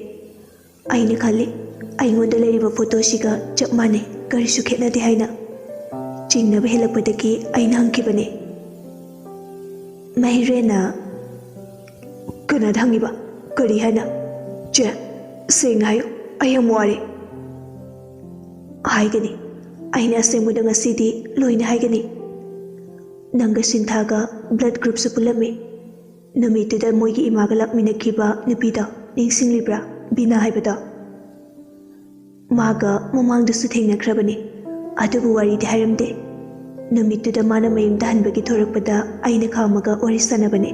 ꯑꯩꯅ ꯈꯜꯂꯤ, ꯑꯩꯉꯣꯟꯗ ꯂꯩꯔꯤꯕ ꯐꯣꯇꯣꯁꯤꯒ ꯆꯞ ꯃꯥꯟꯅꯩ, ꯀꯔꯤꯁꯨ ꯈꯦꯠꯅꯗꯦ ꯍꯥꯏꯅ꯫ ꯆꯤꯡꯅꯕ ꯍꯦꯜꯂꯛꯄꯗꯒꯤ ꯑꯩꯅ ꯍꯪꯈꯤꯕꯅꯦ꯫ ꯃꯍꯤꯔꯦꯟꯅ, "ꯀꯅꯥꯗ ꯍꯪꯉꯤꯕ? ꯀꯔꯤ ꯍꯥꯏꯅ? ꯆꯦ, ꯁꯦꯡꯅ ꯍꯥꯏꯌꯨ, ꯑꯩ ꯌꯥꯝ ꯋꯥꯔꯦ꯫" "ꯍꯥꯏꯒꯅꯤ, ꯑꯩꯅ ꯑꯁꯦꯡꯕꯗꯣ ꯉꯁꯤꯗꯤ ꯂꯣꯏꯅ ꯍꯥꯏꯒꯅꯤ꯫ ꯅꯪꯒ ꯁꯤꯟꯊꯥꯒ ꯕ꯭ꯂꯗ ꯒ꯭ꯔꯨꯞꯁꯨ ꯄꯨꯜꯂꯝꯃꯤ꯫ ꯅꯨꯃꯤꯠꯇꯨꯗ ꯃꯣꯏꯒꯤ ꯏꯃꯥꯒ ꯂꯥꯛꯃꯤꯟꯅꯈꯤꯕ ꯅꯨꯄꯤꯗꯣ ꯅꯤꯡꯁꯤꯡꯂꯤꯕ꯭ꯔꯥ? ꯕꯤꯅꯥ ꯍꯥꯏꯕꯗꯣ꯫ ꯃꯥꯒ ꯃꯃꯥꯡꯗꯁꯨ ꯊꯦꯡꯅꯈ꯭ꯔꯕꯅꯤ, ꯑꯗꯨꯕꯨ ꯋꯥꯔꯤꯗꯤ ꯍꯥꯏꯔꯝꯗꯦ꯫ ꯅꯨꯃꯤꯠꯇꯨꯗ ꯃꯥꯅ ꯃꯌꯨꯝꯗ ꯍꯟꯕꯒꯤ ꯊꯣꯔꯛꯄꯗ ꯑꯩꯅ ꯈꯥꯝꯃꯒ ꯋꯥꯔꯤ ꯁꯥꯟꯅꯕꯅꯤ꯫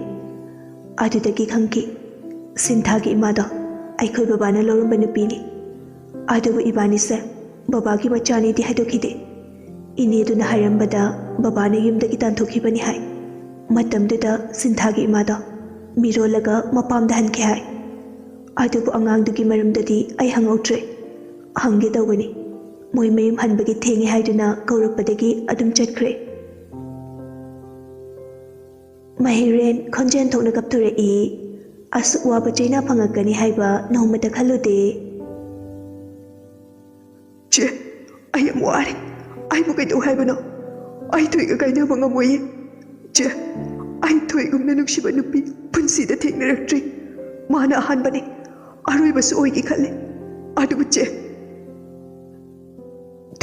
ꯑꯗꯨꯗꯒꯤ ꯈꯪꯈꯤ, ꯁꯤꯟꯊꯥꯒꯤ ꯏꯃꯥꯗꯣ ꯑꯩꯈꯣꯏ ꯕꯕꯥꯅ ꯂꯧꯔꯝꯕ ꯅꯨꯄꯤꯅꯤ꯫ ꯑꯗꯨꯕꯨ ꯏꯕꯥꯅꯤꯁꯦ ꯕꯕꯥꯒꯤ ꯃꯆꯥꯅꯤꯗꯤ ꯍꯥꯏꯗꯣꯛꯈꯤꯗꯦ꯫ ꯏꯅꯦꯗꯨꯅ ꯍꯥꯏꯔꯝꯕꯗ ꯕꯕꯥꯅ ꯌꯨꯝꯗꯒꯤ ꯇꯥꯟꯊꯣꯛꯈꯤꯕꯅꯤ ꯍꯥꯏ꯫ ꯃꯇꯝꯗꯨꯗ ꯁꯤꯟꯊꯥꯒꯤ ꯏꯃꯥꯗꯣ ꯃꯤꯔꯣꯜꯂꯒ ꯃꯄꯥꯝꯗ ꯍꯟꯈꯤ ꯍꯥꯏ꯫ ꯑꯗꯨꯕꯨ ꯑꯉꯥꯡꯗꯨꯒꯤ ꯃꯔꯝꯗꯗꯤ ꯑꯩ ꯍꯪꯍꯧꯗ꯭ꯔꯦ꯫ ꯍꯪꯒꯦ ꯇꯧꯕꯅꯤ꯫ ꯃꯣꯏ ꯃꯌꯨꯝ ꯍꯟꯕꯒꯤ ꯊꯦꯡꯉꯦ ꯍꯥꯏꯗꯨꯅ ꯀꯧꯔꯛꯄꯗꯒꯤ ꯑꯗꯨꯝ ꯆꯠꯈ꯭ꯔꯦ꯫" ꯃꯍꯤꯔꯦꯟ ꯈꯣꯟꯖꯦꯜ ꯊꯣꯛꯅ ꯀꯞꯊꯣꯔꯛꯏ꯫ "ꯑꯁꯨꯛ ꯋꯥꯕ ꯆꯩꯅꯥ ꯐꯪꯉꯛꯀꯅꯤ ꯍꯥꯏꯕ ꯅꯣꯡꯃꯇ ꯈꯜꯂꯨꯗꯦ꯫" "ꯆꯦ, ꯑꯩ ꯌꯥꯝ ꯋꯥꯔꯦ꯫ ꯑꯩꯕꯨ ꯀꯩꯗꯧ ꯍꯥꯏꯕꯅꯣ? ꯑꯩ ꯊꯣꯏꯒ ꯀꯥꯏꯅꯕ ꯉꯝꯃꯣꯏꯌꯦ꯫ ꯆꯦ, ꯑꯩ ꯊꯣꯏꯒꯨꯝꯅ ꯅꯨꯡꯁꯤꯕ ꯅꯨꯄꯤ ꯄꯨꯟꯁꯤꯗ ꯊꯦꯡꯅꯔꯛꯇ꯭ꯔꯤ꯫ ꯃꯥꯅ ꯑꯍꯥꯟꯕꯅꯤ, ꯑꯔꯣꯏꯕꯁꯨ ꯑꯣꯏꯒꯦ ꯈꯜꯂꯦ꯫ ꯑꯗꯨꯕꯨ ꯆꯦ꯫"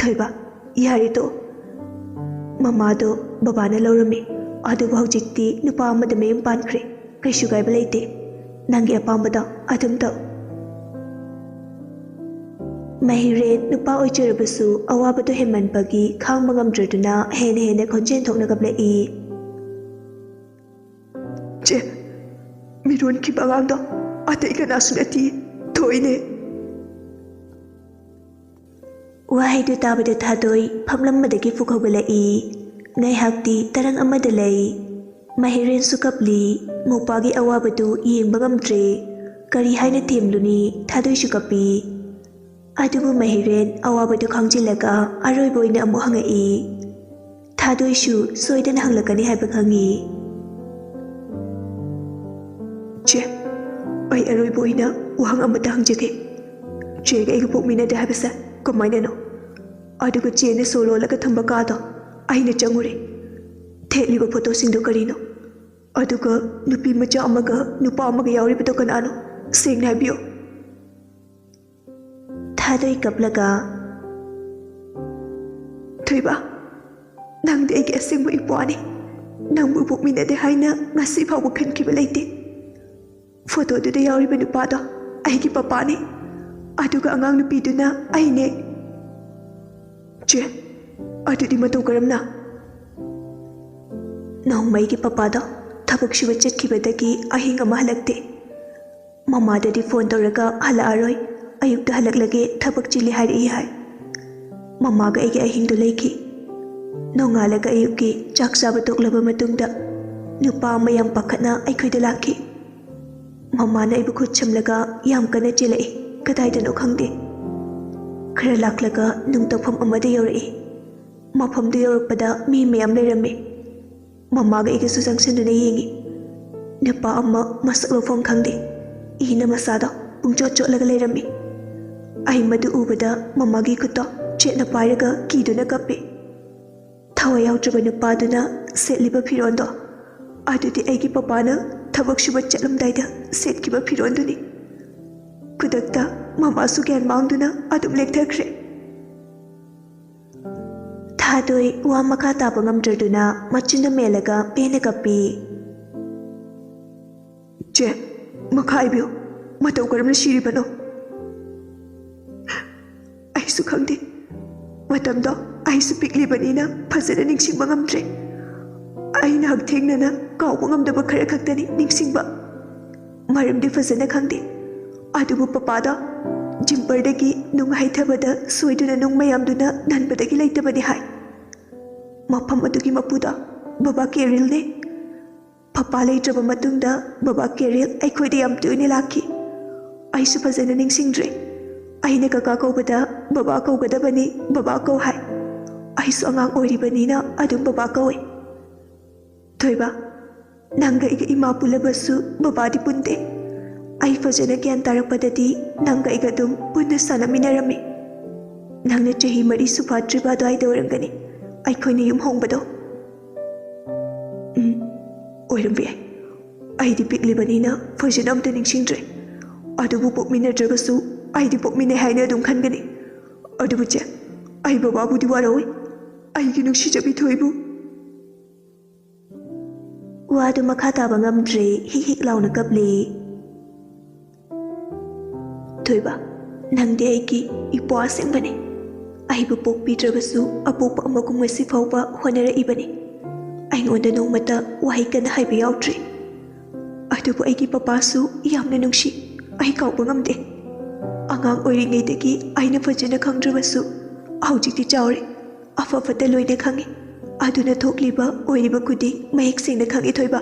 "ꯊꯣꯏꯕ, ꯌꯥꯔꯦ ꯇꯣ꯫ ꯃꯃꯥꯗꯣ ꯕꯕꯥꯅ ꯂꯧꯔꯝꯃꯤ, ꯑꯗꯨꯕꯨ ꯍꯧꯖꯤꯛꯇꯤ ꯅꯨꯄꯥ ꯑꯃꯗ ꯃꯌꯨꯝ ꯄꯥꯟꯈ꯭ꯔꯦ꯫ ꯀꯩꯁꯨ ꯀꯥꯏꯕ ꯂꯩꯇꯦ꯫ ꯅꯪꯒꯤ ꯑꯄꯥꯝꯕꯗꯣ ꯑꯗꯨꯝ ꯇꯧ꯫" ꯃꯍꯤꯔꯦꯟ ꯅꯨꯄꯥ ꯑꯣꯏꯖꯔꯕꯁꯨ ꯑꯋꯥꯕꯗꯨ ꯍꯦꯟꯃꯟꯕꯒꯤ ꯈꯥꯡꯕ ꯉꯝꯗ꯭ꯔꯗꯨꯅ ꯍꯦꯟꯅ ꯍꯦꯟꯅ ꯈꯣꯟꯖꯦꯜ ꯊꯣꯛꯅ ꯀꯞꯂꯛꯏ꯫ ꯆꯦ, ꯃꯤꯔꯣꯟꯈꯤꯕ ꯑꯉꯥꯡꯗꯣ ꯑꯇꯩ ꯀꯅꯥꯁꯨ ꯅꯠꯇꯦ, ꯊꯣꯏꯅꯦ꯫ ꯋꯥꯍꯩꯗꯨ ꯇꯥꯕꯗ ꯊꯥꯗꯣꯏ ꯐꯝꯂꯝꯕꯗꯒꯤ ꯐꯨꯛ ꯍꯧꯒꯠꯂꯛꯏ꯫ ꯉꯥꯏꯍꯥꯛꯇꯤ ꯇꯔꯪ ꯑꯃꯗ ꯂꯩ꯫ ꯃꯍꯤꯔꯦꯟꯁꯨ ꯀꯞꯂꯤ꯫ ꯃꯧꯄꯥꯒꯤ ꯑꯋꯥꯕꯗꯨ ꯌꯦꯡꯕ ꯉꯝꯗ꯭ꯔꯦ꯫ ꯀꯔꯤ ꯍꯥꯏꯅ ꯊꯦꯝꯂꯨꯅꯤ? ꯊꯥꯗꯣꯏꯁꯨ ꯀꯞꯄꯤ꯫ ꯑꯗꯨꯕꯨ ꯃꯍꯤꯔꯦꯟ ꯑꯋꯥꯕꯗꯨ ꯈꯪꯖꯤꯜꯂꯒ ꯑꯔꯣꯏꯕ ꯑꯣꯏꯅ ꯑꯃꯨꯛ ꯍꯪꯉꯛꯏ꯫ ꯊꯥꯗꯣꯏꯁꯨ ꯁꯣꯏꯗꯅ ꯍꯪꯂꯛꯀꯅꯤ ꯍꯥꯏꯕ ꯈꯪꯏ꯫ ꯆꯦ, ꯑꯩ ꯑꯔꯣꯏꯕ ꯑꯣꯏꯅ ꯋꯥꯍꯪ ꯑꯃꯇ ꯍꯪꯖꯒꯦ꯫ ꯆꯦꯒ ꯑꯩꯒ ꯄꯣꯛꯃꯤꯟꯅꯗꯦ ꯍꯥꯏꯕꯁꯦ ꯀꯃꯥꯏꯅꯅꯣ? ꯑꯗꯨꯒ ꯆꯦꯅ ꯁꯣ ꯂꯣꯜꯂꯒ ꯊꯝꯕ ꯀꯥꯗꯣ ꯑꯩꯅ ꯆꯪꯉꯨꯔꯦ꯫ ꯊꯦꯠꯂꯤꯕ ꯐꯣꯇꯣꯁꯤꯡꯗꯣ ꯀꯔꯤꯅꯣ? ꯑꯗꯨꯒ ꯅꯨꯄꯤ ꯃꯆꯥ ꯑꯃꯒ ꯅꯨꯄꯥ ꯑꯃꯒ ꯌꯥꯎꯔꯤꯕꯗꯣ ꯀꯅꯥꯅꯣ? ꯁꯦꯡꯅ ꯍꯥꯏꯕꯤꯌꯨ꯫ ꯊꯥꯗꯣꯏ ꯀꯞꯂꯒ, ꯊꯣꯏꯕ, ꯅꯪꯗꯤ ꯑꯩꯒꯤ ꯑꯁꯦꯡꯕ ꯏꯄ꯭ꯋꯥꯅꯤ꯫ ꯅꯪꯕꯨ ꯄꯣꯛꯃꯤꯟꯅꯗꯦ ꯍꯥꯏꯅ ꯉꯁꯤ ꯐꯥꯎꯕ ꯈꯟꯈꯤꯕ ꯂꯩꯇꯦ꯫ ꯐꯣꯇꯣꯗꯨꯗ ꯌꯥꯎꯔꯤꯕ ꯅꯨꯄꯥꯗꯣ ꯑꯩꯒꯤ ꯄꯄꯥꯅꯤ, ꯑꯗꯨꯒ ꯑꯉꯥꯡ ꯅꯨꯄꯤꯗꯨꯅ ꯑꯩꯅꯦ꯫ ꯆꯦ, ꯑꯗꯨꯗꯤ ꯃꯇꯧ ꯀꯔꯝꯅ? ꯅꯣꯡꯃꯩꯒꯤ ꯄꯄꯥꯗꯣ ꯊꯕꯛ ꯁꯨꯕ ꯆꯠꯈꯤꯕꯗꯒꯤ ꯑꯍꯤꯡ ꯑꯃ ꯍꯜꯂꯛꯇꯦ꯫ ꯃꯃꯥꯗꯗꯤ ꯐꯣꯟ ꯇꯧꯔꯒ ꯍꯜꯂꯛꯑꯔꯣꯏ, ꯑꯌꯨꯛꯇ ꯍꯜꯂꯛꯂꯒꯦ, ꯊꯕꯛ ꯆꯤꯜꯂꯤ ꯍꯥꯏꯔꯛꯏ ꯍꯥꯏ꯫ ꯃꯃꯥꯒ ꯑꯩꯒꯤ ꯑꯍꯤꯡꯗꯨ ꯂꯩꯈꯤ꯫ ꯅꯣꯡꯉꯥꯜꯂꯒ ꯑꯌꯨꯛꯀꯤ ꯆꯥꯛ ꯆꯥꯕ ꯇꯣꯛꯂꯕ ꯃꯇꯨꯡꯗ ꯅꯨꯄꯥ ꯑꯃ ꯌꯥꯝ ꯄꯥꯈꯠꯅ ꯑꯩꯈꯣꯏꯗ ꯂꯥꯛꯈꯤ꯫ ꯃꯃꯥꯅ ꯑꯩꯕꯨ ꯈꯨꯠ ꯁꯝꯂꯒ ꯌꯥꯝ ꯀꯟꯅ ꯆꯦꯜꯂꯛꯏ, ꯀꯗꯥꯏꯗꯅꯣ ꯈꯪꯗꯦ꯫ ꯈꯔ ꯂꯥꯛꯂꯒ ꯅꯨꯡ ꯇꯧꯐꯝ ꯑꯃꯗ ꯌꯧꯔꯛꯏ꯫ ꯃꯐꯝꯗꯨ ꯌꯧꯔꯛꯄꯗ ꯃꯤ ꯃꯌꯥꯝ ꯂꯩꯔꯝꯃꯤ꯫ ꯃꯃꯥꯒ ꯑꯩꯒꯁꯨ ꯆꯪꯁꯤꯟꯗꯨꯅ ꯌꯦꯡꯉꯤ꯫ ꯅꯨꯄꯥ ꯑꯃ ꯃꯁꯛ ꯂꯧꯐꯝ ꯈꯪꯗꯦ, ꯏꯅ ꯃꯁꯥꯗꯣ ꯄꯨꯡꯆꯣꯠ ꯆꯣꯠꯂꯒ ꯂꯩꯔꯝꯃꯤ꯫ ꯑꯩ ꯃꯗꯨ ꯎꯕꯗ ꯃꯃꯥꯒꯤ ꯈꯨꯠꯇꯣ ꯆꯦꯠꯅ ꯄꯥꯏꯔꯒ ꯀꯤꯗꯨꯅ ꯀꯞꯄꯤ꯫ ꯊꯋꯥꯏ ꯌꯥꯎꯗ꯭ꯔꯕ ꯅꯨꯄꯥꯗꯨꯅ ꯁꯦꯠꯂꯤꯕ ꯐꯤꯔꯣꯜꯗꯣ ꯑꯗꯨꯗꯤ ꯑꯩꯒꯤ ꯄꯄꯥꯅ ꯊꯕꯛ ꯁꯨꯕ ꯆꯠꯂꯝꯗꯥꯏꯗ ꯁꯦꯠꯈꯤꯕ ꯐꯤꯔꯣꯜꯗꯨꯅꯤ꯫ ꯈꯨꯗꯛꯇ ꯃꯃꯥꯁꯨ ꯒ꯭ꯌꯥꯟ ꯃꯥꯡꯗꯨꯅ ꯑꯗꯨꯝ ꯂꯦꯛꯊꯈ꯭ꯔꯦ꯫ ꯊꯥꯗꯣꯏ ꯋꯥ ꯃꯈꯥ ꯇꯥꯕ ꯉꯝꯗ꯭ꯔꯗꯨꯅ ꯃꯆꯤꯟꯗꯨ ꯃꯦꯜꯂꯒ ꯄꯦꯟꯅ ꯀꯞꯄꯤ꯫ ꯆꯦ, ꯃꯈꯥ ꯍꯥꯏꯕꯤꯌꯨ, ꯃꯇꯧ ꯀꯔꯝꯅ ꯁꯤꯔꯤꯕꯅꯣ? ꯑꯩꯁꯨ ꯈꯪꯗꯦ꯫ ꯃꯇꯝꯗꯣ ꯑꯩꯁꯨ ꯄꯤꯛꯂꯤꯕꯅꯤꯅ ꯐꯖꯅ ꯅꯤꯡꯁꯤꯡꯕ ꯉꯝꯗ꯭ꯔꯦ꯫ ꯑꯩꯅ ꯍꯛꯊꯦꯡꯅꯅ ꯀꯥꯎꯕ ꯉꯝꯗꯕ ꯈꯔ ꯈꯛꯇꯅꯤ ꯅꯤꯡꯁꯤꯡꯕ꯫ ꯃꯔꯝꯗꯤ ꯐꯖꯅ ꯈꯪꯗꯦ꯫ ꯑꯗꯨꯕꯨ ꯄꯄꯥꯗꯣ ꯖꯤꯝꯄꯔꯗꯒꯤ ꯅꯨꯡ ꯍꯩꯊꯕꯗ ꯁꯣꯏꯗꯨꯅ ꯅꯨꯡ ꯃꯌꯥꯝꯗꯨꯅ ꯅꯟꯕꯗꯒꯤ ꯂꯩꯇꯕꯅꯤ ꯍꯥꯏ꯫ ꯃꯐꯝ ꯑꯗꯨꯒꯤ ꯃꯄꯨꯗꯣ ꯕꯕꯥ ꯀꯦꯔꯤꯜꯅꯦ꯫ ꯄꯄꯥ ꯂꯩꯇ꯭ꯔꯕ ꯃꯇꯨꯡꯗ ꯕꯕꯥ ꯀꯦꯔꯤꯜ ꯑꯩꯈꯣꯏꯗ ꯌꯥꯝ ꯇꯣꯏꯅ ꯂꯥꯛꯈꯤ꯫ ꯑꯩꯁꯨ ꯐꯖꯅ ꯅꯤꯡꯁꯤꯡꯗ꯭ꯔꯦ꯫ ꯑꯩꯅ ꯀꯀꯥ ꯀꯧꯕꯗ ꯕꯕꯥ ꯀꯧꯒꯗꯕꯅꯤ, ꯕꯕꯥ ꯀꯧ ꯍꯥꯏ꯫ ꯑꯩꯁꯨ ꯑꯉꯥꯡ ꯑꯣꯏꯔꯤꯕꯅꯤꯅ ꯑꯗꯨꯝ ꯕꯕꯥ ꯀꯧꯏ꯫ ꯊꯣꯏꯕ, ꯅꯪꯒ ꯑꯩꯒ ꯏꯃꯥ ꯄꯨꯜꯂꯕꯁꯨ ꯕꯕꯥꯗꯤ ꯄꯨꯟꯗꯦ꯫ ꯑꯩ ꯐꯖꯅ ꯒ꯭ꯌꯥꯟ ꯇꯥꯔꯛꯄꯗꯗꯤ ꯅꯪꯒ ꯑꯩꯒ ꯑꯗꯨꯝ ꯄꯨꯟꯅ ꯁꯥꯟꯅꯃꯤꯟꯅꯔꯝꯃꯤ꯫ ꯅꯪꯅ ꯆꯍꯤ ꯃꯔꯤ ꯁꯨꯐꯥꯠꯇ꯭ꯔꯤꯕ ꯑꯗꯨꯋꯥꯏꯗ ꯑꯣꯏꯔꯝꯒꯅꯤ ꯑꯩꯈꯣꯏꯅ ꯌꯨꯝ ꯍꯣꯡꯕꯗꯣ꯫ ꯎꯝ, ꯑꯣꯏꯔꯝꯕ ꯌꯥꯏ꯫ ꯑꯩꯗꯤ ꯄꯤꯛꯂꯤꯕꯅꯤꯅ ꯐꯖꯅ ꯑꯝꯇ ꯅꯤꯡꯁꯤꯡꯗ꯭ꯔꯦ꯫ ꯑꯗꯨꯕꯨ ꯄꯣꯛꯃꯤꯟꯅꯗ꯭ꯔꯒꯁꯨ ꯑꯩꯗꯤ ꯄꯣꯛꯃꯤꯟꯅꯩ ꯍꯥꯏꯅ ꯑꯗꯨꯝ ꯈꯟꯒꯅꯤ꯫ ꯑꯗꯨꯕꯨ ꯆꯦ, ꯑꯩ ꯕꯕꯥꯕꯨꯗꯤ ꯋꯥꯔꯧꯏ꯫ ꯑꯩꯒꯤ ꯅꯨꯡꯁꯤꯖꯕꯤ ꯊꯣꯏꯕꯨ꯫ ꯋꯥꯗꯨ ꯃꯈꯥ ꯇꯥꯕ ꯉꯝꯗ꯭ꯔꯦ, ꯍꯤꯛ ꯍꯤꯛ ꯂꯥꯎꯅ ꯀꯞꯂꯦ꯫ ꯊꯣꯏꯕ, ꯅꯪꯗꯤ ꯑꯩꯒꯤ ꯏꯄ꯭ꯋꯥ ꯑꯁꯦꯡꯕꯅꯤ꯫ ꯑꯩꯕꯨ ꯄꯣꯛꯄꯤꯗ꯭ꯔꯕꯁꯨ ꯑꯄꯣꯛꯄ ꯑꯃꯒꯨꯝ ꯉꯁꯤ ꯐꯥꯎꯕ ꯍꯣꯠꯅꯔꯛꯏꯕꯅꯤ꯫ ꯑꯩꯉꯣꯟꯗ ꯅꯣꯡꯃꯇ ꯋꯥꯍꯩ ꯀꯟꯅ ꯍꯥꯏꯕ ꯌꯥꯎꯗ꯭ꯔꯤ꯫ ꯑꯗꯨꯕꯨ ꯑꯩꯒꯤ ꯄꯄꯥꯁꯨ ꯌꯥꯝꯅ ꯅꯨꯡꯁꯤ, ꯑꯩ ꯀꯥꯎꯕ ꯉꯝꯗꯦ꯫ ꯑꯉꯥꯡ ꯑꯣꯏꯔꯤꯉꯩꯗꯒꯤ ꯑꯩꯅ ꯐꯖꯅ ꯈꯪꯗ꯭ꯔꯕꯁꯨ ꯍꯧꯖꯤꯛꯇꯤ ꯆꯥꯎꯔꯦ, ꯑꯐ ꯐꯠꯇ ꯂꯣꯏꯅ ꯈꯪꯉꯤ꯫ ꯑꯗꯨꯅ ꯊꯣꯛꯂꯤꯕ ꯑꯣꯏꯔꯤꯕ ꯈꯨꯗꯤꯡ ꯃꯌꯦꯛ ꯁꯦꯡꯅ ꯈꯪꯉꯤ ꯊꯣꯏꯕ꯫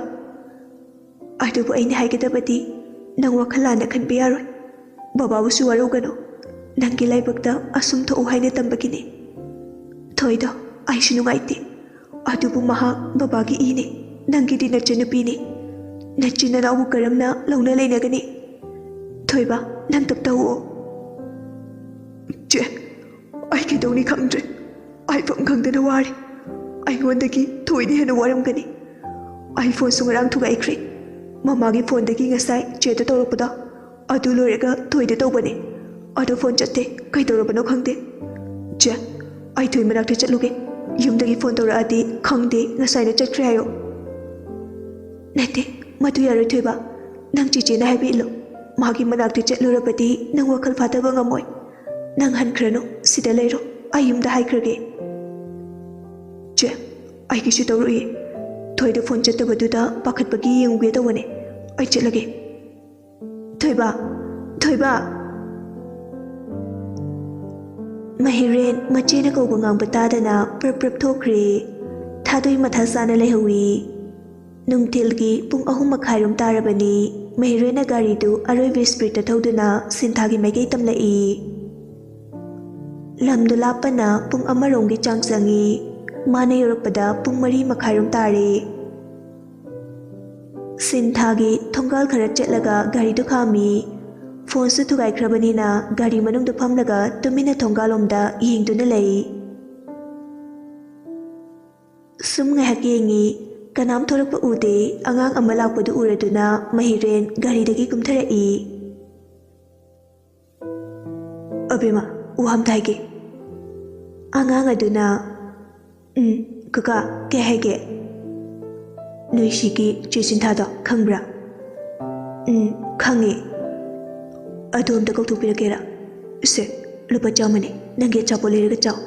ꯑꯗꯨꯕꯨ ꯑꯩꯅ ꯍꯥꯏꯒꯗꯕꯗꯤ, ꯅꯪ ꯋꯥꯈꯜ ꯂꯥꯟꯅ ꯈꯟꯕ ꯌꯥꯔꯣꯏ꯫ ꯕꯕꯥꯕꯨꯁꯨ ꯋꯥꯔꯧꯒꯅꯨ꯫ ꯅꯪꯒꯤ ꯂꯥꯏꯕꯛꯇ ꯑꯁꯨꯝ ꯊꯣꯛꯎ ꯍꯥꯏꯅ ꯇꯝꯕꯒꯤꯅꯤ꯫ ꯊꯣꯏꯗꯣ, ꯑꯩꯁꯨ ꯅꯨꯡꯉꯥꯏꯇꯦ꯫ ꯑꯗꯨꯕꯨ ꯃꯍꯥꯛ ꯕꯕꯥꯒꯤ ꯏꯅꯤ, ꯅꯪꯒꯤꯗꯤ ꯅꯆꯟꯅꯨꯄꯤꯅꯤ꯫ ꯅꯆꯤꯟ ꯅꯅꯥꯎꯕꯨ ꯀꯔꯝꯅ ꯂꯧꯅ ꯂꯩꯅꯒꯅꯤ? ꯊꯣꯏꯕ, ꯅꯪ ꯇꯞ ꯇꯧꯑꯣ꯫ ꯆꯦ, ꯑꯩ ꯀꯩꯗꯧꯅꯤ ꯈꯪꯗ꯭ꯔꯦ꯫ ꯑꯩ ꯐꯝ ꯈꯪꯗꯅ ꯋꯥꯔꯦ꯫ ꯑꯩꯉꯣꯟꯗꯒꯤ ꯊꯣꯏꯅ ꯍꯦꯟꯅ ꯋꯥꯔꯝꯒꯅꯤ꯫ ꯑꯩ ꯐꯣꯟꯁꯨ ꯉꯔꯥꯡ ꯊꯨꯒꯥꯏꯈ꯭ꯔꯦ꯫ ꯃꯃꯥꯒꯤ ꯐꯣꯟꯗꯒꯤ ꯉꯁꯥꯏ ꯆꯦꯗ ꯇꯧꯔꯛꯄꯗꯣ, ꯑꯗꯨ ꯂꯣꯏꯔꯒ ꯊꯣꯏꯗ ꯇꯧꯕꯅꯦ꯫ ꯑꯗꯣ ꯐꯣꯟ ꯆꯠꯇꯦ, ꯀꯩꯗꯧꯔꯕꯅꯣ ꯈꯪꯗꯦ꯫ ꯆꯦ, ꯑꯩ ꯊꯣꯏ ꯃꯅꯥꯛꯇ ꯆꯠꯂꯨꯒꯦ꯫ ꯌꯨꯝꯗꯒꯤ ꯐꯣꯟ ꯇꯧꯔꯛꯑꯗꯤ ꯈꯪꯗꯦ, ꯉꯁꯥꯏꯅ ꯆꯠꯈ꯭ꯔꯦ ꯍꯥꯏꯌꯣ꯫ ꯅꯠꯇꯦ, ꯃꯗꯨ ꯌꯥꯔꯣꯏ ꯊꯣꯏꯕ꯫ ꯅꯪ ꯆꯦꯆꯦꯅ ꯍꯥꯏꯕ ꯏꯜꯂꯨ꯫ ꯃꯥꯒꯤ ꯃꯅꯥꯛꯇ ꯆꯠꯂꯨꯔꯕꯗꯤ ꯅꯪ ꯋꯥꯈꯜ ꯐꯥꯊꯕ ꯉꯝꯃꯣꯏ꯫ "ꯅꯪ ꯍꯟꯈ꯭ꯔꯅꯨ, ꯁꯤꯗ ꯂꯩꯔꯣ, ꯑꯩ ꯌꯨꯝꯗ ꯍꯥꯏꯈ꯭ꯔꯒꯦ꯫" "ꯆꯦ, ꯑꯩꯒꯤꯁꯨ ꯇꯧꯔꯛꯏ꯫ ꯊꯣꯏꯗ ꯐꯣꯟ ꯆꯠꯇꯕꯗꯨꯗ ꯄꯥꯈꯠꯄꯒꯤ ꯌꯦꯡꯉꯨꯒꯦ ꯇꯧꯕꯅꯦ꯫ ꯑꯩ ꯆꯠꯂꯒꯦ꯫" "ꯊꯣꯏꯕ, ꯊꯣꯏꯕ!" ꯃꯍꯤꯔꯦꯟ ꯃꯆꯦꯅ ꯀꯧꯕ ꯉꯥꯡꯕ ꯇꯥꯗꯅ ꯄ꯭ꯔꯞ ꯄ꯭ꯔꯞ ꯊꯣꯛꯈ꯭ꯔꯦ꯫ ꯊꯥꯗꯣꯏ ꯃꯊꯥ ꯁꯥꯅ ꯂꯩꯍꯧꯏ꯫ ꯅꯨꯡꯊꯤꯜꯒꯤ ꯄꯨꯡ ꯑꯍꯨꯝ ꯃꯈꯥꯏꯔꯣꯝ ꯇꯥꯔꯕꯅꯤ꯫ ꯃꯍꯤꯔꯦꯟꯅ ꯒꯥꯔꯤꯗꯨ ꯑꯔꯣꯏꯕ ꯁ꯭ꯄꯤꯗꯇ ꯊꯧꯗꯨꯅ ꯁꯤꯟꯊꯥꯒꯤ ꯃꯥꯏꯀꯩ ꯇꯝꯂꯛꯏ꯫ ꯂꯝꯗꯨ ꯂꯥꯞꯄꯅ ꯄꯨꯡ ꯑꯃꯔꯣꯝꯒꯤ ꯆꯥꯡ ꯆꯪꯏ꯫ ꯃꯥꯅ ꯌꯧꯔꯛꯄꯗ ꯄꯨꯡ ꯃꯔꯤ ꯃꯈꯥꯏꯔꯣꯝ ꯇꯥꯔꯦ꯫ ꯁꯤꯟꯊꯥꯒꯤ ꯊꯣꯡꯒꯥꯜ ꯈꯔ ꯆꯠꯂꯒ ꯒꯥꯔꯤꯗꯨ ꯈꯥꯝꯃꯤ꯫ ꯐꯣꯟꯁꯨ ꯊꯨꯒꯥꯏꯈ꯭ꯔꯕꯅꯤꯅ ꯒꯥꯔꯤ ꯃꯅꯨꯡꯗ ꯐꯝꯂꯒ ꯇꯨꯃꯤꯟꯅ ꯊꯣꯡꯒꯥꯜꯂꯣꯝꯗ ꯌꯦꯡꯗꯨꯅ ꯂꯩ꯫ ꯁꯨꯝ ꯉꯥꯏꯍꯥꯛ ꯌꯦꯡꯉꯤ, ꯀꯅꯥꯝ ꯊꯣꯔꯛꯄ ꯎꯗꯦ꯫ ꯑꯉꯥꯡ ꯑꯃ ꯂꯥꯛꯄꯗꯨ ꯎꯔꯗꯨꯅ ꯃꯍꯤꯔꯦꯟ ꯒꯥꯔꯤꯗꯒꯤ ꯀꯨꯝꯊꯔꯛꯏ꯫ "ꯑꯕꯦꯝꯃ, ꯋꯥ ꯑꯝꯇ ꯍꯥꯏꯒꯦ꯫" ꯑꯉꯥꯡ ꯑꯗꯨꯅ, "ꯎꯝ, ꯀꯀꯥ, ꯀꯩ ꯍꯥꯏꯒꯦ?" "ꯅꯣꯏ ꯁꯤꯒꯤ ꯆꯦ ꯁꯤꯟꯊꯥꯗꯣ ꯈꯪꯕ꯭ꯔꯥ?" "ꯎꯝ, ꯈꯪꯉꯦ꯫" "ꯑꯗꯨ ꯑꯝꯇ ꯀꯧꯊꯣꯛꯄꯤꯔꯛꯀꯦꯔꯥ?" "ꯁꯦ, ꯂꯨꯄꯥ ꯆꯥꯝꯃꯅꯦ, ꯅꯪꯒꯤ ꯑꯆꯥꯄꯣꯠ ꯂꯩꯔꯒ ꯆꯥꯎ꯫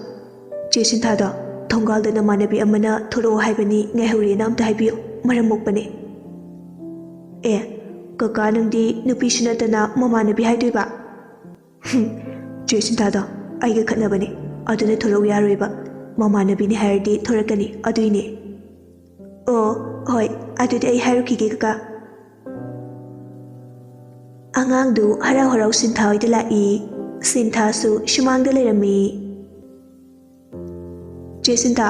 ꯆꯦ ꯁꯤꯟꯊꯥꯗꯣ ꯊꯣꯡꯒꯥꯜꯗ ꯅꯃꯥꯟꯅꯕꯤ ꯑꯃꯅ ꯊꯣꯔꯛꯑꯣ ꯍꯥꯏꯕꯅꯤ, ꯉꯥꯏꯍꯧꯔꯦꯅ ꯑꯝꯇ ꯍꯥꯏꯕꯤꯌꯨ, ꯃꯔꯝ ꯃꯣꯛꯄꯅꯦ꯫" "ꯑꯦ, ꯀꯀꯥ ꯅꯪꯗꯤ ꯅꯨꯄꯤꯁꯨ ꯅꯠꯇꯅ ꯃꯃꯥꯟꯅꯕꯤ ꯍꯥꯏꯗꯣꯏꯕ?" "ꯍꯨꯝ, ꯆꯦ ꯁꯤꯟꯊꯥꯗꯣ ꯑꯩꯒ ꯈꯠꯅꯕꯅꯦ, ꯑꯗꯨꯅ ꯊꯣꯔꯛꯎ ꯌꯥꯔꯣꯏꯕ꯫ ꯃꯃꯥꯟꯅꯕꯤꯅꯦ ꯍꯥꯏꯔꯗꯤ ꯊꯣꯔꯛꯀꯅꯤ, ꯑꯗꯨꯏꯅꯦ꯫" "ꯑꯣ, ꯍꯣꯏ, ꯑꯗꯨꯗꯤ ꯑꯩ ꯍꯥꯏꯔꯨꯈꯤꯒꯦ ꯀꯀꯥ꯫" ꯑꯉꯥꯡꯗꯨ ꯍꯔꯥꯎ ꯍꯔꯥꯎ ꯁꯤꯟꯊꯥ ꯍꯣꯏꯗ ꯂꯥꯛꯏ꯫ ꯁꯤꯟꯊꯥꯁꯨ ꯁꯨꯃꯥꯡꯗ ꯂꯩꯔꯝꯃꯤ꯫ "ꯆꯦ ꯁꯤꯟꯊꯥ,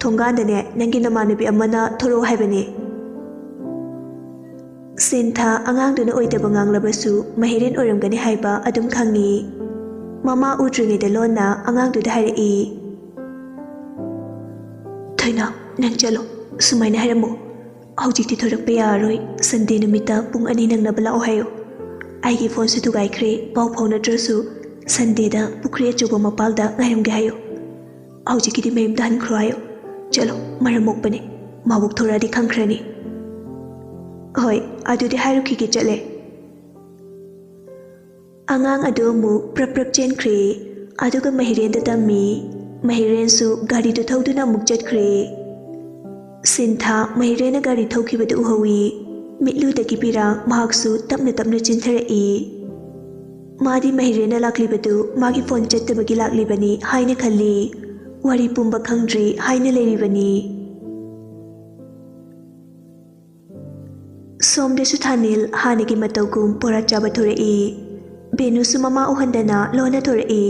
ꯊꯣꯡꯒꯥꯟꯗꯅꯦ ꯅꯪꯒꯤ ꯅꯃꯥꯟꯅꯕꯤ ꯑꯃꯅ ꯊꯣꯔꯛꯑꯣ ꯍꯥꯏꯕꯅꯦ꯫" ꯁꯤꯟꯊꯥ ꯑꯉꯥꯡꯗꯨꯅ ꯑꯣꯏꯗꯕ ꯉꯥꯡꯂꯕꯁꯨ ꯃꯍꯤꯔꯦꯟ ꯑꯣꯏꯔꯝꯒꯅꯤ ꯍꯥꯏꯕ ꯑꯗꯨꯝ ꯈꯪꯉꯤ꯫ ꯃꯃꯥ ꯎꯗ꯭ꯔꯤꯉꯩꯗ ꯂꯣꯟꯅ ꯑꯉꯥꯡꯗꯨꯗ ꯍꯥꯏꯔꯛꯏ꯫ "ꯊꯣꯏꯅ, ꯅꯪ ꯆꯠꯂꯣ, ꯁꯨꯃꯥꯏꯅ ꯍꯥꯏꯔꯝꯃꯣ, 'ꯍꯧꯖꯤꯛꯇꯤ ꯊꯣꯔꯛꯄ ꯌꯥꯔꯔꯣꯏ, ꯁꯟꯗꯦ ꯅꯨꯃꯤꯠꯇ ꯄꯨꯡ ꯑꯅꯤ ꯅꯪꯅꯕ ꯂꯥꯛꯑꯣ' ꯍꯥꯏꯌꯣ꯫ ꯑꯩꯒꯤ ꯐꯣꯟꯁꯨ ꯊꯨꯒꯥꯏꯈ꯭ꯔꯦ, ꯄꯥꯎ ꯐꯥꯎꯅꯗ꯭ꯔꯁꯨ ꯁꯟꯗꯦꯗ ꯄꯨꯈ꯭ꯔꯤ ꯑꯆꯧꯕ ꯃꯄꯥꯜꯗ ꯉꯥꯏꯔꯝꯒꯦ ꯍꯥꯏꯌꯣ꯫ ꯍꯧꯖꯤꯛꯀꯤꯗꯤ ꯃꯌꯨꯝꯗ ꯍꯟꯈ꯭ꯔꯣ ꯍꯥꯏꯌꯣ꯫ ꯆꯠꯂꯣ, ꯃꯔꯝ ꯃꯣꯛꯄꯅꯦ꯫ ꯃꯥꯕꯣꯛ ꯊꯣꯔꯛꯑꯗꯤ ꯈꯪꯈ꯭ꯔꯅꯤ꯫" "ꯍꯣꯏ, ꯑꯗꯨꯗꯤ ꯍꯥꯏꯔꯨꯈꯤꯒꯦ, ꯆꯠꯂꯦ꯫" ꯑꯉꯥꯡ ꯑꯗꯨ ꯑꯃꯨꯛ ꯄ꯭ꯔꯞ ꯄ꯭ꯔꯞ ꯆꯦꯟꯈ꯭ꯔꯦ꯫ ꯑꯗꯨꯒ ꯃꯍꯤꯔꯦꯟꯗ ꯇꯝꯃꯤ꯫ ꯃꯍꯤꯔꯦꯟꯁꯨ ꯒꯥꯔꯤꯗꯨ ꯊꯧꯗꯨꯅ ꯑꯃꯨꯛ ꯆꯠꯈ꯭ꯔꯦ꯫ ꯁꯤꯟꯊꯥ ꯃꯍꯤꯔꯦꯟꯅ ꯒꯥꯔꯤ ꯊꯧꯈꯤꯕꯗꯨ ꯎꯍꯧꯏ꯫ ꯃꯤꯠꯂꯨꯗꯒꯤ ꯄꯤꯔꯥꯡ ꯃꯍꯥꯛꯁꯨ ꯇꯞꯅ ꯇꯞꯅ ꯆꯦꯟꯊꯔꯛꯏ꯫ ꯃꯥꯗꯤ ꯃꯍꯤꯔꯦꯟꯅ ꯂꯥꯛꯂꯤꯕꯗꯨ ꯃꯥꯒꯤ ꯐꯣꯟ ꯆꯠꯇꯕꯒꯤ ꯂꯥꯛꯂꯤꯕꯅꯤ ꯍꯥꯏꯅ ꯈꯜꯂꯤ꯫ ꯋꯥꯔꯤ ꯄꯨꯝꯕ ꯈꯪꯗ꯭ꯔꯤ ꯍꯥꯏꯅ ꯂꯩꯔꯤꯕꯅꯤ꯫ ꯁꯣꯝꯗꯁꯨ ꯊꯥꯅꯤꯜ ꯍꯥꯟꯅꯒꯤ ꯃꯇꯧꯒꯨꯝ ꯕꯣꯔꯥ ꯆꯥꯕ ꯊꯣꯔꯛꯏ꯫ ꯕꯦꯅꯨꯁꯨ ꯃꯃꯥ ꯎꯍꯟꯗꯅ ꯂꯣꯟꯅ ꯊꯣꯔꯛꯏ꯫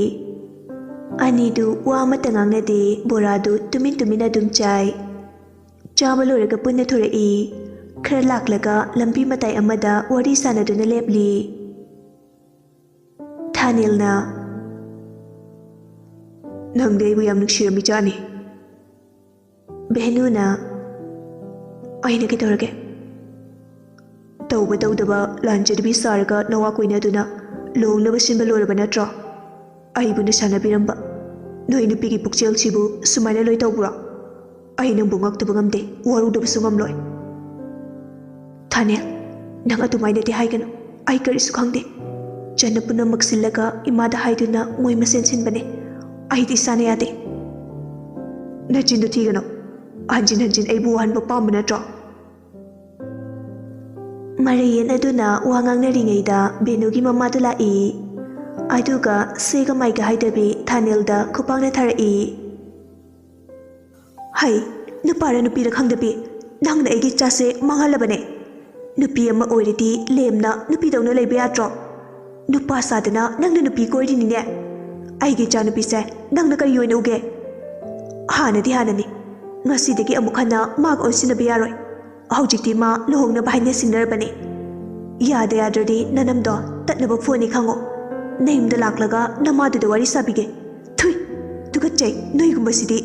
ꯑꯅꯤꯗꯨ ꯋꯥ ꯑꯃꯠꯇ ꯉꯥꯡꯅꯗꯦ, ꯕꯣꯔꯥꯗꯨ ꯇꯨꯃꯤꯟ ꯇꯨꯃꯤꯟ ꯑꯗꯨꯝ ꯆꯥꯏ꯫ ꯆꯥꯕ ꯂꯣꯏꯔꯒ ꯄꯨꯟꯅ ꯊꯣꯔꯛꯏ꯫ ꯈꯔ ꯂꯥꯛꯂꯒ ꯂꯝꯕꯤ ꯃꯇꯥꯏ ꯑꯃꯗ ꯋꯥꯔꯤ ꯁꯥꯟꯅꯗꯨꯅ ꯂꯦꯞꯂꯤ꯫ ꯊꯥꯅꯤꯜꯅ, "ꯅꯪꯗꯤ ꯑꯩꯕꯨ ꯌꯥꯝ ꯅꯨꯡꯁꯤꯔꯝꯃꯤꯖꯥꯠꯅꯤ꯫" ꯚꯦꯅꯨꯅ, "ꯑꯩꯅ ꯀꯩꯗꯧꯔꯒꯦ? ꯇꯧꯕ ꯇꯧꯗꯕ ꯂꯥꯟꯖꯗꯕꯤ ꯁꯥꯔꯒ ꯅꯋꯥ ꯀꯣꯏꯅꯗꯨꯅ ꯂꯨꯍꯣꯡꯅꯕ ꯁꯤꯟꯕ ꯂꯣꯏꯔꯕ ꯅꯠꯇ꯭ꯔꯣ? ꯑꯩꯕꯨ ꯅꯁꯥꯟꯅꯕꯤꯔꯝꯕ ꯅꯣꯏ ꯅꯨꯄꯤꯒꯤ ꯄꯨꯛꯆꯦꯜꯁꯤꯕꯨ ꯁꯨꯃꯥꯏꯅ ꯂꯣꯏ ꯇꯧꯕ꯭ꯔꯣ? ꯑꯩ ꯅꯪꯕꯨ ꯉꯛꯇꯕ ꯉꯝꯗꯦ, ꯋꯥꯔꯧꯗꯕꯁꯨ ꯉꯝꯂꯣꯏ꯫" "ꯊꯥꯅꯦꯜ, ꯅꯪ ꯑꯗꯨꯃꯥꯏꯅꯗꯤ ꯍꯥꯏꯒꯅꯨ꯫ ꯑꯩ ꯀꯔꯤꯁꯨ ꯈꯪꯗꯦ꯫ ꯆꯟꯅ ꯄꯨꯝꯅꯃꯛ ꯁꯤꯜꯂꯒ ꯏꯃꯥꯗ ꯍꯥꯏꯗꯨꯅ ꯃꯣꯏ ꯃꯁꯦꯟ ꯁꯤꯟꯕꯅꯦ꯫ ꯑꯩꯗꯤ ꯏꯁꯥꯅ ꯌꯥꯗꯦ꯫" "ꯅꯆꯤꯟꯗꯨ ꯊꯤꯒꯅꯨ꯫ ꯍꯟꯖꯤꯟ ꯍꯟꯖꯤꯟ ꯑꯩꯕꯨ ꯋꯥꯍꯟꯕ ꯄꯥꯝꯕ ꯅꯠꯇ꯭ꯔꯣ?" ꯃꯔꯩꯌꯦꯟ ꯑꯗꯨꯅ ꯋꯥ ꯉꯥꯡꯅꯔꯤꯉꯩꯗ ꯕꯦꯅꯨꯒꯤ ꯃꯃꯥꯗꯨ ꯂꯥꯛꯏ꯫ ꯑꯗꯨꯒ ꯁꯦꯒ ꯃꯥꯏꯒ ꯍꯥꯏꯗꯕꯤ ꯊꯥꯅꯦꯜꯗ ꯈꯨꯄꯥꯛꯅ ꯊꯥꯔꯛꯏ꯫ "ꯍꯩ, ꯅꯨꯄꯥꯔ ꯅꯨꯄꯤꯔ ꯈꯪꯗꯕꯤ, ꯅꯪꯅ ꯑꯩꯒꯤ ꯏꯆꯥꯁꯦ ꯃꯥꯡꯍꯜꯂꯕꯅꯦ꯫ ꯅꯨꯄꯤ ꯑꯃ ꯑꯣꯏꯔꯗꯤ ꯂꯦꯝꯅ ꯅꯨꯄꯤꯗꯧꯅ ꯂꯩꯕ ꯌꯥꯗ꯭ꯔꯣ? ꯅꯨꯄꯥ ꯁꯥꯗꯅ ꯅꯪꯅ ꯅꯨꯄꯤ ꯀꯣꯏꯔꯤꯅꯤꯅꯦ꯫ ꯑꯩꯒꯤ ꯏꯆꯥꯅꯨꯄꯤꯁꯦ ꯅꯪꯅ ꯀꯔꯤ ꯑꯣꯏꯅ ꯎꯒꯦ?" "ꯍꯥꯟꯅꯗꯤ ꯍꯥꯟꯅꯅꯤ, ꯉꯁꯤꯗꯒꯤ ꯑꯃꯨꯛ ꯍꯟꯅ ꯃꯥꯒ ꯑꯣꯟꯁꯤꯟꯅꯕ ꯌꯥꯔꯣꯏ꯫ ꯍꯧꯖꯤꯛꯇꯤ ꯃꯥ ꯂꯨꯍꯣꯡꯅꯕ ꯍꯥꯏꯅ ꯁꯤꯡꯅꯔꯕꯅꯦ꯫ ꯌꯥꯗ ꯌꯥꯗ꯭ꯔꯗꯤ ꯅꯅꯝꯗꯣ ꯇꯠꯅꯕ ꯐꯨꯅꯤ ꯈꯪꯉꯣ꯫ ꯅꯌꯨꯝꯗ ꯂꯥꯛꯂꯒ ꯅꯃꯥꯗꯨꯗ ꯋꯥꯔꯤ ꯁꯥꯕꯤꯒꯦ꯫ ꯊꯨꯏ, ꯇꯨꯀꯠꯆꯩ, ꯅꯣꯏꯒꯨꯝꯕꯁꯤꯗꯤ